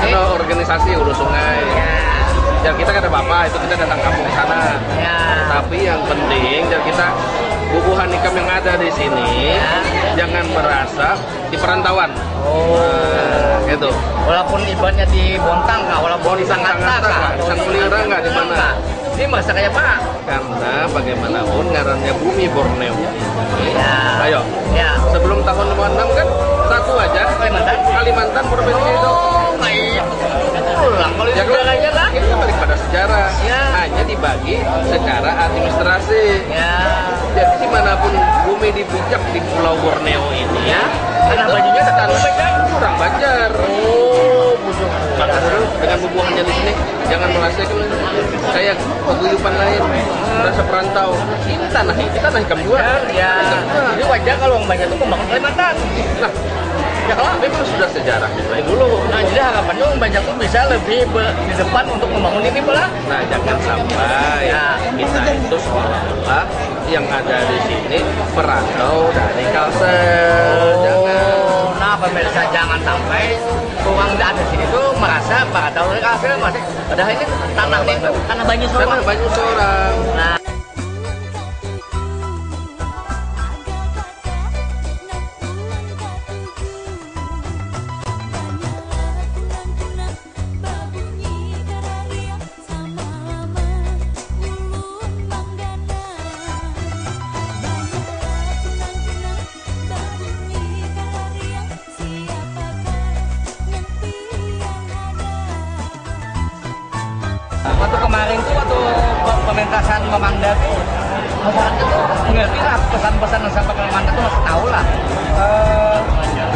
ada organisasi Hulu Sungai. Ya. Ya, kita kan ada bapak itu, kita datang kampung sana. Ya. Tapi yang penting, ya, kita bubuhan ikam yang ada di sini, ya, jangan merasa di perantauan. Oh. Nah, gitu. Walaupun ibaratnya di Bontang kah, walaupun di Bontang, Sangatta kah, di Sangkulirang kah, di mana? Ini bahasa kayak apa? Karena bagaimanapun ngarannya bumi Borneo. Ya. Ayo. Ya. Sebelum tahun lima enam kan satu aja. Kalimantan? Kalimantan provinsi itu. Oh, baik. Ulang kalau ya, sejarahnya lah. Kita balik pada sejarah. Ya. Hanya dibagi secara administrasi. Ya. Jadi dimanapun bumi dipijak di Pulau Borneo ini, ya, tanah itu Banyunya tetap tanah Banjar. Orang Banjar. Oh, betul. Maka dengan bubuhannya di sini, jangan merasa itu kayak paguyuban lain, merasa perantau. Ini tanah, ini tanah ikam juga. Ya, ya. Ikam juga. Jadi wajar kalau orang Banjar tuh membangun Kalimantan. Nah, ya kalau memang sudah sejarahnya dari dulu. Nah, jadi harapannya orang Banjar tuh bisa lebih be- di depan untuk membangun ini pula. Nah, jangan sampai, ya, kita itu seolah-olah yang ada di sini merantau dari Kalsel. Oh, jangan. Nah, pemirsa, jangan sampai orang yang ada di sini tuh merasa merantau dari Kalsel, masih padahal ini tanah, tanah Banyu seorang. Tanah Banyu seorang. Nah. Babunyi karariak samalaman ulun mangganang. Banyaklah kunang-kunang babunyi karariak, siapakah nang pian hadang? Waktu kemarin tuh, waktu pe- pementasan Mamanda tuh, masyarakatnya tuh ngerti lah pesan-pesan yang sampai ke Mamanda tuh, masih tahu lah. Eh,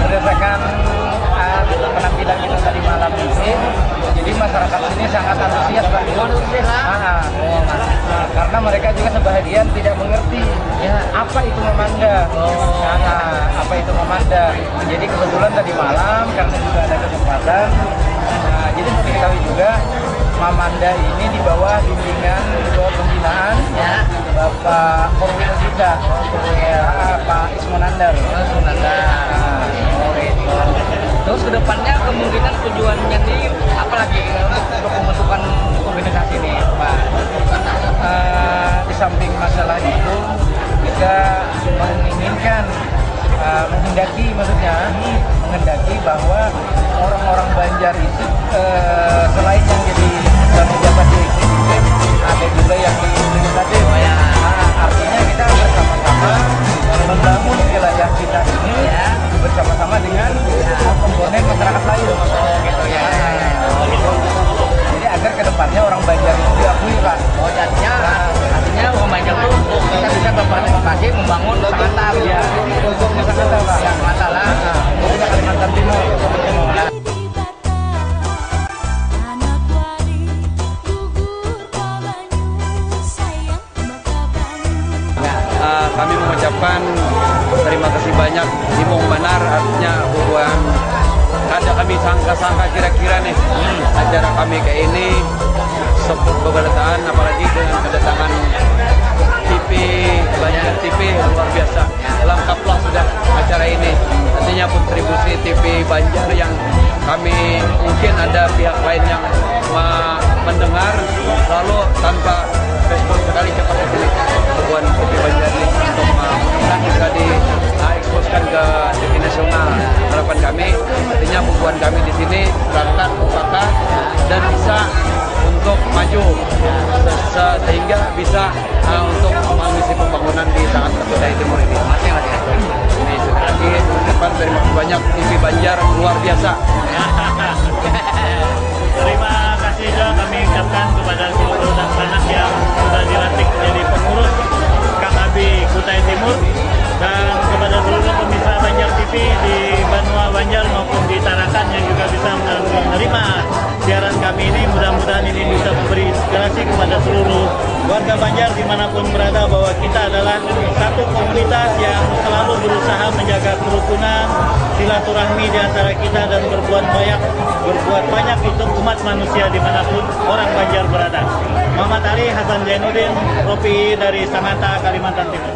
berdasarkan, eh, penampilan kita tadi malam ini, jadi masyarakat sini sangat antusias lah. Oh, antusias lah. Ah, ah. Oh, mas. Nah, karena mereka juga sebahagian tidak mengerti, ya, apa itu Mamanda. Oh. Ah, apa itu Mamanda. Jadi kebetulan tadi malam karena juga ada kesempatan, nah, jadi seperti diketahui juga, Mamanda ini di bawah bimbingan, di bawah pembinaan, ya, Bapak Korwil kita, ya, Pak Ismonandar. Ismonandar. Nah. Oh, gitu. Terus kedepannya kemungkinan tujuannya nih apa lagi untuk pembentukan organisasi ini, Pak? Eh, di samping masalah itu, kita menginginkan, eh, menghendaki, maksudnya, menghendaki bahwa orang-orang Banjar itu, eh, selain yang jadi pejabat di eksekutif, ada juga yang di legislatif. Oh, ya. Nah, artinya kita bersama-sama membangun wilayah kita ini, ya, bersama-sama dengan, ya, komponen masyarakat lain. Oh, gitu, ya, ya, ya. Oh, gitu. Jadi agar kedepannya orang Banjar itu diakui, Pak. Oh, jadinya, artinya orang Banjar tuh kita bisa berpartisipasi membangun Sangatta. Iya, untuk Sangatta, Pak. Ya, Sangatta lah. Nah, untuk Kalimantan Timur. Anak wari gugur ka banyu, sayang maka banyu. Eh, kami mengucapkan terima kasih banyak, himung banar, artinya bubuhan kada kami sangka-sangka kira-kira nih acara kami kayak ini sebut beberataan, apalagi dengan kedatangan T V Banjar T V, luar biasa. Lengkaplah sudah acara ini. Artinya kontribusi T V Banjar yang kami, mungkin ada pihak lain yang me- mendengar, lalu tanpa respon sekali cepat ke sini. Bubuhan T V Banjar ini untuk me- bisa di, ah, eksposkan ke T V nasional. Harapan kami, artinya bubuhan kami di sini berangkat, mufakat, dan bisa untuk maju se- sehingga bisa, ah, untuk mengisi pembangunan di Sangatta Kutai Timur ini. Ini sekali lagi ucapan terima kasih banyak, T V Banjar luar biasa. Siaran kami ini mudah-mudahan ini bisa memberi inspirasi kepada seluruh warga Banjar dimanapun berada, bahwa kita adalah satu komunitas yang selalu berusaha menjaga kerukunan, silaturahmi di antara kita, dan berbuat banyak, berbuat banyak untuk umat manusia dimanapun orang Banjar berada. Muhammad Ali Hasan Zainuddin, Ropi dari Sangatta, Kalimantan Timur.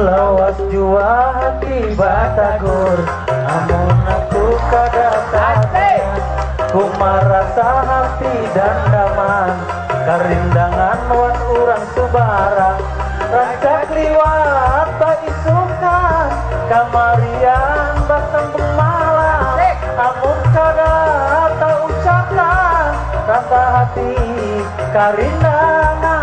Lawas jua hati batagur, amun aku kada tahan, ku marasa hapi dan daman, karindangan wan urang subarang, rancak liwat baisukan, kamarian basambung malam, amun kada taucapkan, rasa hati karindangan.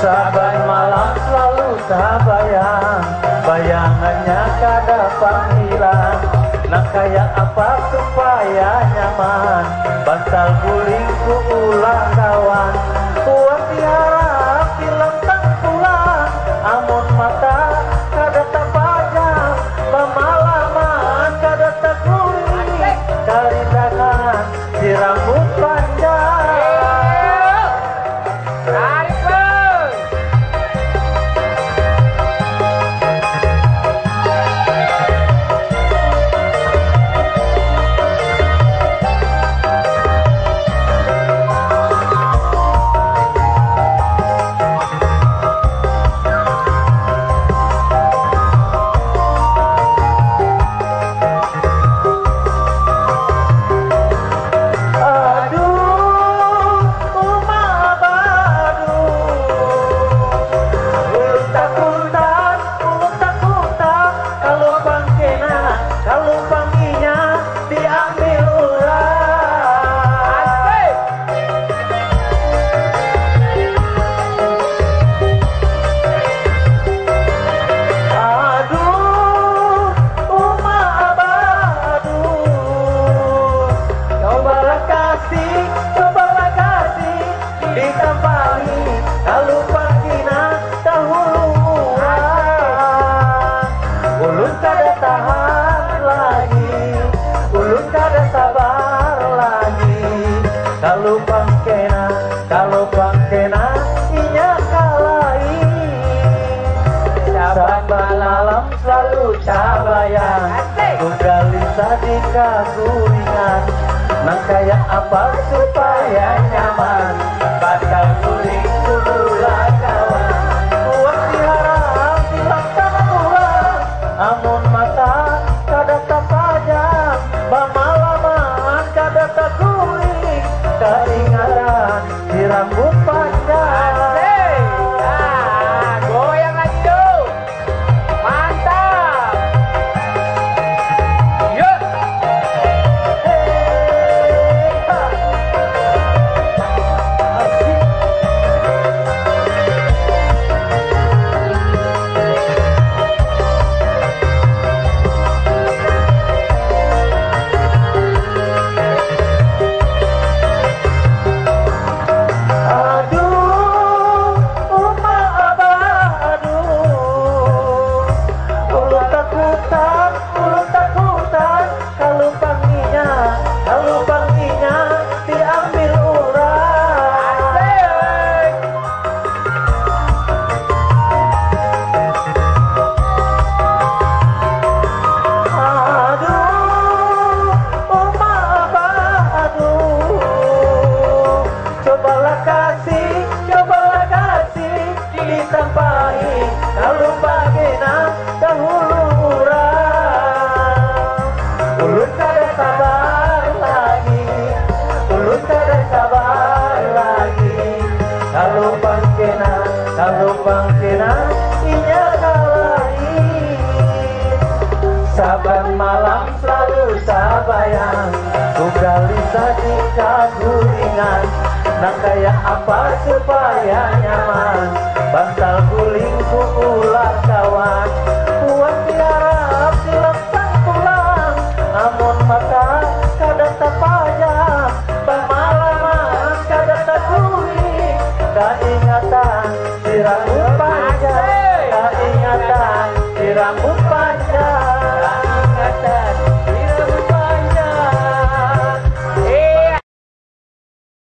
Saban malam selalu tabayang, bayangannya kada pang hilang. Nang kaya apa supaya nyaman, bantal guling ku ulah kawan. Puas diharap hilang tang pulang, amun mata kada tapajam, bamalaman kada taguring, karindangan di rambut panjang. Tarik, Bang. Aduh, uma abah, aduh. Ulun takutan, ulun takutan, kalu pang kena, kalu pang inya diambil urang. Asik. Aduh, uma abah, aduh. Cobalah kasih, cobalah kasih, ditambahi, kalu pang kena dahulu urang. Ulun kada tahan lagi, ulun kada sabar lagi, kalu pang kena, kalu pang kena inya kalain. Saban malam selalu tabayang, asik, ku galisa di kaguringan. Nang kaya apa supaya nyaman, bantal guling ku ulah kawan. Puas diharap hilang tang pulang, amun mata kada tapajam, bamalaman kada taguring, kaingatan di rambut panjang. Asik. Nah, goyang lagi, yuk. Mantap. Yuk. Hei, ha. Asik. Aduh, uma abah, aduh. Ulun takutan, ulun takutan, kalu pang inya, kalu pang inya diambil urang. Asik. Aduh, uma abah, aduh. Cobalah kasih, cobalah kasih, ditambahi, kalu pang kena dahulu urang. Ulun kada sabar lagi, ulun kada sabar lagi, kalu pang kena, kalu pang kena inya kalain. Saban malam selalu tabayang, ku galisa di kaguringan. Nah, kaya apa supaya nyaman? Bantal guling ku ulah kawan. Buat tiarap silap tangkulang. Amun mata kada tapajam, bamalaman kada taguring. Kaingatan si rambut panjang, kaingatan si rambut panjang. Kaingatan